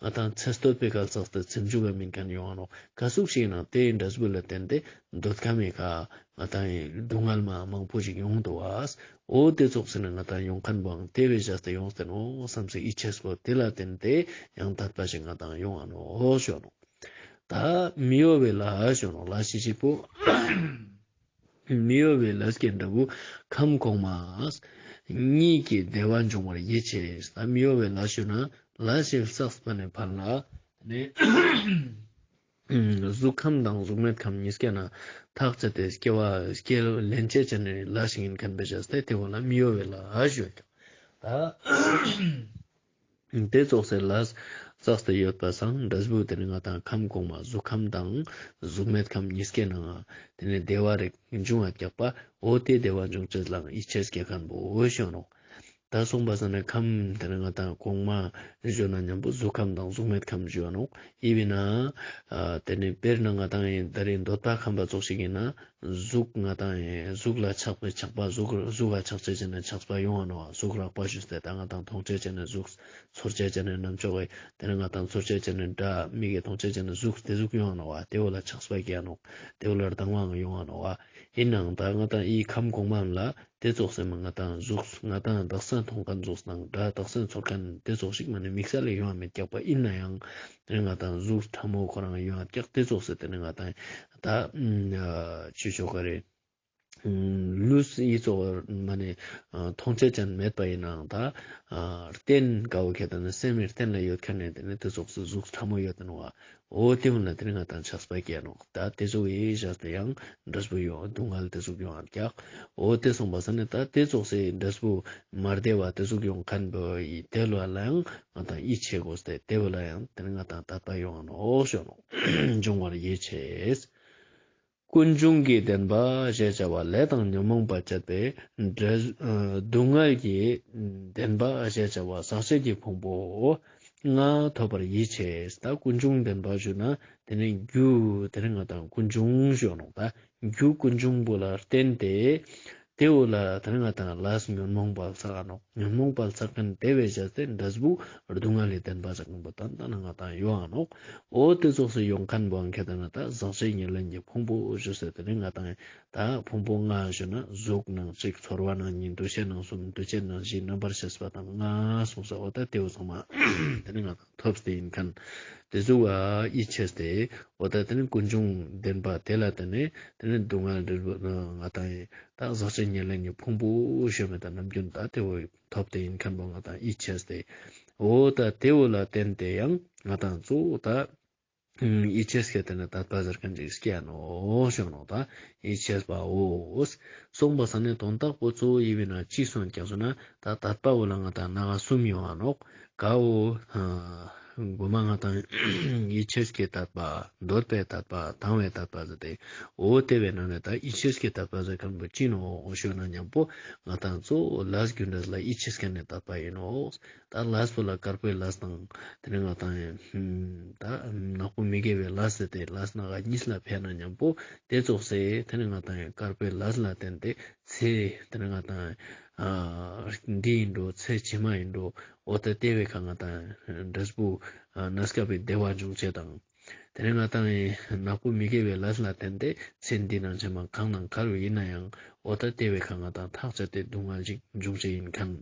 ང་ཏང་ཚེ་སྟོད་པའི་ག་བསགས་ཏེ་ཚེ་མཇུག་ག་མིན་མཁན་ཡོང་ང་ནོག་ག་ཟུག་ཞིག་ན་དེའི་འབྲས་བུ་ལ་བརྟེན་ཏེ་འདོད་ཁམས་མི་ཁ་ང་ཏང་ཡིན་སྡུག་བསྔལ་མ་མང་པོ་ཞིག་ཡོང་འདུག་བ། འོ་དེ་ཙོགས་སེ་ནི་ང་ཏང་ཡོང་མཁན་བོའང་དེ་བས་བཞག་སྟེ་ཡོང་སྟེ་ནོག་བསམ་སེ་ཡིད་ཆེས་པོ་དེ་ལ་བརྟེན་ཏེ་ཡང་དད་པ་ཞིག་ང་ཏང་ཡོང་ང་ནོག་ཞུ་ནོག་ད་མི་གཡོ་བའི་ལས་ཞུ་ནོག་ལས་ཤིག་ཅིག་པོ། མི་གཡོ་བའི་ལས་ཀྱི་འབྲས་བུ་ཁམས་གོང་མ། གཉིད་ཀྱི་བདེ་བ་འབྱུང་བར་ཡིད་ཆེས། ད་མི་གཡོ་བའི་ལས་ཞུ་ན་ལས་ཤིག་བསགས་པ་ནས་ཕར་ལ་ནི། གཟུགས་ཁམས་དང་གཟུགས་མེད་ཁམས་གཉིས་ཀའི་ནང་ཐག་བཅད་དེ་སྐྱེ་བ་སྐྱེ་ལེན་ཅེས་ཅན་ནི་ལས་ཤིག་ཡིན་མཁན་པའི་ཆ་སྟེ་དེ་བོ་ལ་མི་གཡོ་བའི་ལས་ཞུ་ཀྱང་། ད་དེ་ཙོགས་སེ་ལས་བསགས་ཏེ་ཡོད་པ་སང་འབྲས་བུ་དེ་ནི་ང་ཏང་ཁམས་གོང་མ་གཟུགས་ཁམས་དང་གཟུགས་མེད་ཁམས་གཉིས་ཀའི་ནང་དེ་ནི་བདེ་བ་རིགས་འབྱུང་བ་རྒྱག་པ་འོ་དེ་བདེ་བ་འབྱུང་ཅེས་ལའང་ཡིད་ཆེས་སྐྱེ་མཁན་པོ་འོ་ཞུ་ནོག་ད་སོང་པ་ས་ནས་ཁམས་དེ་ནི་ང་ཏང་གོང་མ་ཞུ་ན་མཉམ་པོ་གཟུགས་ཁམས་དང་གཟུགས་མེད་ཁམས་ཞུ་ནོག་ཡིན་པས་ན། དེ་ནི་དཔེར་ན་ང་ཏང་ཡིན་ད་རེས་འདོད་པ་ཁམས་པ་ཙོགས་ཤིག་ཡིན་ན་གཟུགས་ང་ཏང་ཡིན་གཟུགས་ལ་ཆགས་པའི་ཆགས་པ་གཟུགས་གཟུགས་ལ་ཆགས་ཅེས་ཅན་ནི་ཆགས་པ་ཡོང་ང་ནོག་གཟུགས་རགས་པ་ཞུས་ཏེ་ད་ང་ཏང་མཐོང་ཅེས་ཅན་ནི་གཟུགས་ཚོར་ཅེས་ཅན་ནི་རྣམ་ཅོག་གི་དེ་ནི་ང་ཏང་ཚོར་ཅེས་ཅན་ནི་སྒྲ་མིག་གི་མཐོང་ཅེས་ཅན་ནི་གཟུགས་དེ་གཟུགས་ཡོང་ང་ནོག་བ། དེ་བོ་ལ་ཆགས་པ་སྐྱེ་ནོག་དེ་བོ་ལ་སྡང་བའང་ཡོང་ང་ནོག་བ། ཡིན་ནའང་ད་ང་ཏང་ཡི་ཁམས་གོང་མའམ་ལ། དེ་ཙོགས་སེ་མ་ང་ཏང་གཟུགས་ང་ཏང་དག་ས་མཐོང་མཁན་གཟུགས་དང་སྒྲ་དག་ས་ཚོར་མཁན་དེ་ཙོགས་ཤིག་མ་ནི་དམིགས་བསལ་ལ་ཡོང་བ་མེད་ཀྱག་པ་ཡིན་ན་ཡང་དེ་ནི་ང་ཏང་གཟུགས་ཕྲ་མོ་ཁོ་རང་ཡོང་བ་ཀྱག་དེ་ཙོགས་སེ་དེ་ནི་ང་ཏང་ད་ཅི་ཆོག་ག་རེ་ ལུས་ཡིད་ཙོགས་མ་ནེ་མཐོང་ཆ་ཅན་མེད་པ་ཡིན་ནའང་ད་རྟེན་ཀ་བོ་ཁྱེད་ད་ན་སེམས་མི་རྟེན་ལ་ཡོད་ཁན་ནི་དེ་ནི་དེ་ཙོགས་སུ་གཟུགས་ཕྲ་མོ་ཡོད་དེ་ནོག་བ། འོ་དེ་བོ་ལ་དེ་ནི་ང་དང་ཆགས་པ་སྐྱེ་ནོག་ད་དེ་ཙོགས་ཡི་བཞག་སྟེ་ཡང་འབྲས་བུ་ཡོང་སྡུག་བསྔལ་དེ་ཙོགས་ཡོང་ཨ་ཀྱག་འོ་དེ་སོང་པ་ས་ནི་ད་དེ་ཙོགས་སི་འབྲས་བུ་མ་བདེ་བ་དེ་ཙོགས་ཡོང་ཁན་བོ་ཡི་དེ་ལ་ཡང་ང་དང་ཡིད་ཆེས་དགོས་ཏེ་དེ་བོ་ལ་ཡང་དེ་ནི་ང་དང་དད་པ་ཡོང་ནོག་ཞུ་ནོག་འབྱུང་བར་ཡིད་ཆེས། ཀུན་འབྱུང་གི་བདེན་པ་ཞེས་བྱ་བ་ལས་དང་ཉོན་མོངས་པ་བཅད་པའི་འབྲས་ཨ་སྡུག་བསྔལ་གྱི་བདེན་པ་ཞེས་བྱ་བ་ཟག་བཅས་ཀྱི་ཕུང་པོ་ལྔ་ཐོབ་པར་ཡིད་ཆེས། ད་ཀུན་འབྱུང་བདེན་པ་ཞུ་ན་དེ་ནི་རྒྱུ་དེ་ནི་ང་དང་ཀུན་འབྱུང་ཞུ་ནོག་ད་རྒྱུ་ཀུན་འབྱུང་པོ་ལ་བརྟེན་ཏེ་དེ་བོ་ལ་དེ་ནི་ང་དང་ལས་ཉོན་མོངས་པ་བསགས་ནོག་ཉོན་མོངས་པ་བསགས་ཁན་དེ་བས་བྱས་ཏེ་འབྲས་བུ་སྡུག་བསྔལ་ལི་བདེན་པ་ཟེར་ཁན་བོ་ད་ལྟ་ན་ང་དང་ཡོང་ནོག་འོ་དེ་ཙོགས་སུ་ཡོང་ཁན་བོ་ཁྱེད་ད་ན་ད་ཟག་བཅས་ཉེར་ལེན་གྱི་ཕུང་པོ་ཞུ་ཟེར་དེ་ནི་ང་དང་ད་ཕུང་པོ་ལྔ་ཞུ་ན་གཟུགས་ནང་གཅིག་ཚོར་བ་ནང་གཉིས་འདུ་ཤེས་ནང་གསུམ་འདུ་བྱེད་ནང་བཞི་རྣམ་པར་ཤེས་པ་དང་ལྔ་གསུངས་ས་འོ་ད་དེ་བོ་ཚང་མ་དེ་ནི་ང་དང་ཐོབ་སྟེ་ཡིན་ཁན་དེ་ཙོགས་ཡིད་ཆེས་ཏེ་འོ་ད་དེ་ནི་ཀུན་འབྱུང་བདེན་པ་དེ་ལ་བརྟེན་ནས་དེ་ནི་སྡུག་བསྔལ་འབྲས་བུ་ང་དང་ད་ཟག་བཅས་ཉེར་ལེན་གྱི་ཕུང་པོ་ཞུ་མེད་ད་ནམ་རྒྱུན་ད་དེ་བོ་ཐོབ་སྟེ་ཡིན་ཁན་བོ་ང་དང་ཡིད་ཆེས་ཏེ། འོ་ད་དེ་བོ་ལ་བརྟེན་ཏེ་ཡང་ང་དང་གཙོ་བོ་ད་ཡིད་ཆེས་ཁྱེད་ད་ན་དད་པ་ཟེར་ཁན་ཅིག་སྐྱེ་ནོག་ཞུ་ནོག་ད་ཡིད་ཆེས་པའོ། གསུངས་པ་ས་ནི་དོན་དག་པོ་གཙོ་བོ་ཡིན་པས་ན་ཅི་གསུངས་ཀྱང་ཟེར་ན་ད་དད་པ་བོ་ལ་ང་དང་སྣ་ཁ་གསུམ་ཡོང་བ་ནོག་ཀ་བོ་གོ་མ་ང་དང་ཡིད་ཆེས་ཀྱི་དད་པ། འདོད་པའི་དད་པ། དང་བའི་དད་པ་ཟེར་ཏེ། འོ་དེ་བས་ན་ནི་ད་ཡིད་ཆེས་ཀྱི་དད་པ་ཟེར་ཁན་བོ་ཅི་ནོག་ཞུ་ན་མཉམ་པོ་ང་དང་གཙོ་བོ་ལས་རྒྱུ་འབྲས་ལ་ཡིད་ཆེས་ཁན་ནི་དད་པ་ཡིན་ནོག་ད་ལས་པོ་ལ་དཀར་པོའི་ལས་དང་དེ་ནི་ང་དང་ད་ནག་པོ་མི་དགེ་བའི་ལས་ཟེར་ཏེ་ལས་སྣ་ཁ་གཉིས་ལ་ཕན་ན་མཉམ་པོ་དེ་ཙོགས་སེ་དེ་ནི་ང་དང་དཀར་པོའི་ལས་ལ་བརྟེན་ཏེ་ཚེ་དེ་ནི་ང་དང་འདི་ཡིན་འགྲོ་ཚེ་ཕྱི་མ་ཡིན་འགྲོ་འོ་ད་དེ་བས་ཁ་ང་དང་འབྲས་བུ་གནས་སྐབས་པའི་བདེ་བ་འབྱུང་ཆེད་དང་། དེ་ནས་ང་དང་ནག་པོ་མི་དགེ་བའི་ལས་ལ་བརྟེན་ཏེ་ཚེ་འདི་ནང་ཕྱི་མ་གང་དང་ག་རུ་ཡིན་ན་ཡང་འོ་ད་དེ་བས་ཁ་ང་དང་ཐག་བཅད་དེ་སྡུག་བསྔལ་ཅིག་འབྱུང་ཆེད་ཡིན་ཁན།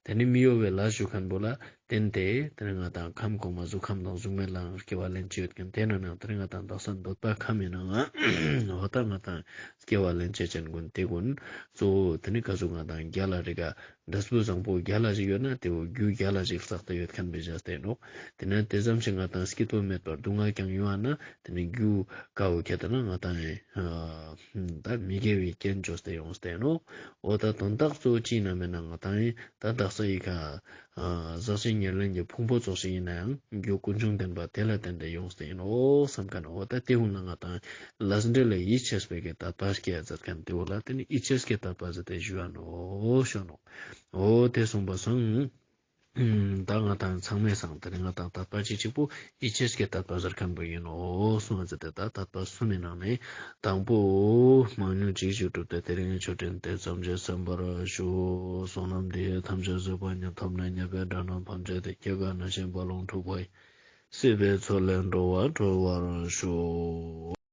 དེ་ནས་མི་གཡོ་བའི་ལས་ཞུ་ཁན་བོ་ལ་བརྟེན་ཏེ་དེ་ནས་ང་དང་ཁམས་གོང་མ་གཟུགས་ཁམས་དང་གཟུགས་མེད་ལའང་སྐྱེ་བ་ལེན་ཆེད་ཡོད་ཁན། དེ་ནས་ནང་དེ་ནས་ང་དང་དག་ས་འདོད་པ་ཁམས་ཡིན་ནའང་འོ་ད་ང་དང་སྐྱེ་བ་ལེན་ཆེད་ཅན་ཀུན་དེ་ཀུན་གཙོ་བོ་དེ་ནས་ག་ཟུག་ང་དང་རྒྱལ་ལ་རི་ག་འབྲས་བུ་བཟང་པོ་རྒྱལ་ལ་ཞིག་ཡོད་ན་དེ་བོ་རྒྱུ་རྒྱལ་ལ་ཞིག་བསགས་ཏེ་ཡོད་ཁན་བེ་བྱས་ཏེ་ནོག་དེ་ནས་དེ་ཙམ་ཞིག་ང་དང་སྐྱིད་པོ་མེད་པར་སྡུག་བསྔལ་ཀྱང་ཡོང་བ་ན་དེ་ནས་རྒྱུ་ཀ་བོ་ཁྱེད་ད་ན་ང་དང་ད་མི་དགེ་བའི་རྐྱེན་བཅོས་ཏེ་ཡོངས་ཏེ་ནོག་འོ་ད་དོན་དག་གཙོ་བོ་ཅི་ན་མེད་ན་ང་དང་ད་དག་ས་ཡི་ཁ་ཟག་བཅས་ཉེར་ལེན་གྱི་ཕུང་པོ་ཙོགས་ཤིག་ཡིན་ན་ཡང་རྒྱུ་ཀུན་འབྱུང་བདེན་པ་དེ་ལ་བརྟེན་ཏེ་ཡོངས་ཏེ་ཡིན་ནོག་བསམ་ཁན། འོ་ད་དེ་ཀུན་ལ་ང་དང་ལས་འབྲས་ལ་ཡིད་ཆེས་པའི་གི་དད་པ་སྐྱེ་ཡ་མཛད་ཁན་དེ་བོ་ལ་དེ་ནི་ཡིད་ཆེས་ཀྱི་དད་པ་ཟེར་ཏེ་ཞུ་བ་ནོག་ཞུ་ནོག་འོ་དེ་གསུངས་པ་སང་ད་ང་དང་ཚང་མའི་སང་དེ་ནི་ང་དང་དད་པ་ཅི་གཅིག་པོ་ཡིད་ཆེས་ཀྱི་དད་པ་ཟེར་ཁན་བོ་ཡིན་ནོག་གསུངས་པ་ཟེར་ཏེ་ད་དད་པ་གསུམ་མི་ནང་ནས་དང་པོ་མང་ཉུང་ཅི་ཞིག་བསྒྲུབས་ཏེ་དེ་རིང་མཆོད་སྤྲིན་དེ་ཙམ་གྱིས་ཟིན་པར་ཞུ། བསོད་ནམས་འདི་ཡིས་ཐམས་ཅད་གཟིགས་པ་ཉིད། ཐོབ་ནས་ཉེས་པའི་དགྲ་རྣམས་ཕམ་བྱས་ཏེ། སྐྱེ་རྒ་ན་འཆིའི་རྦ་ཀློང་འཁྲུགས་པ་ཡི། སྲིད་པའི་མཚོ་ལས་འགྲོ་བ་སྒྲོལ་བར་ཤོག།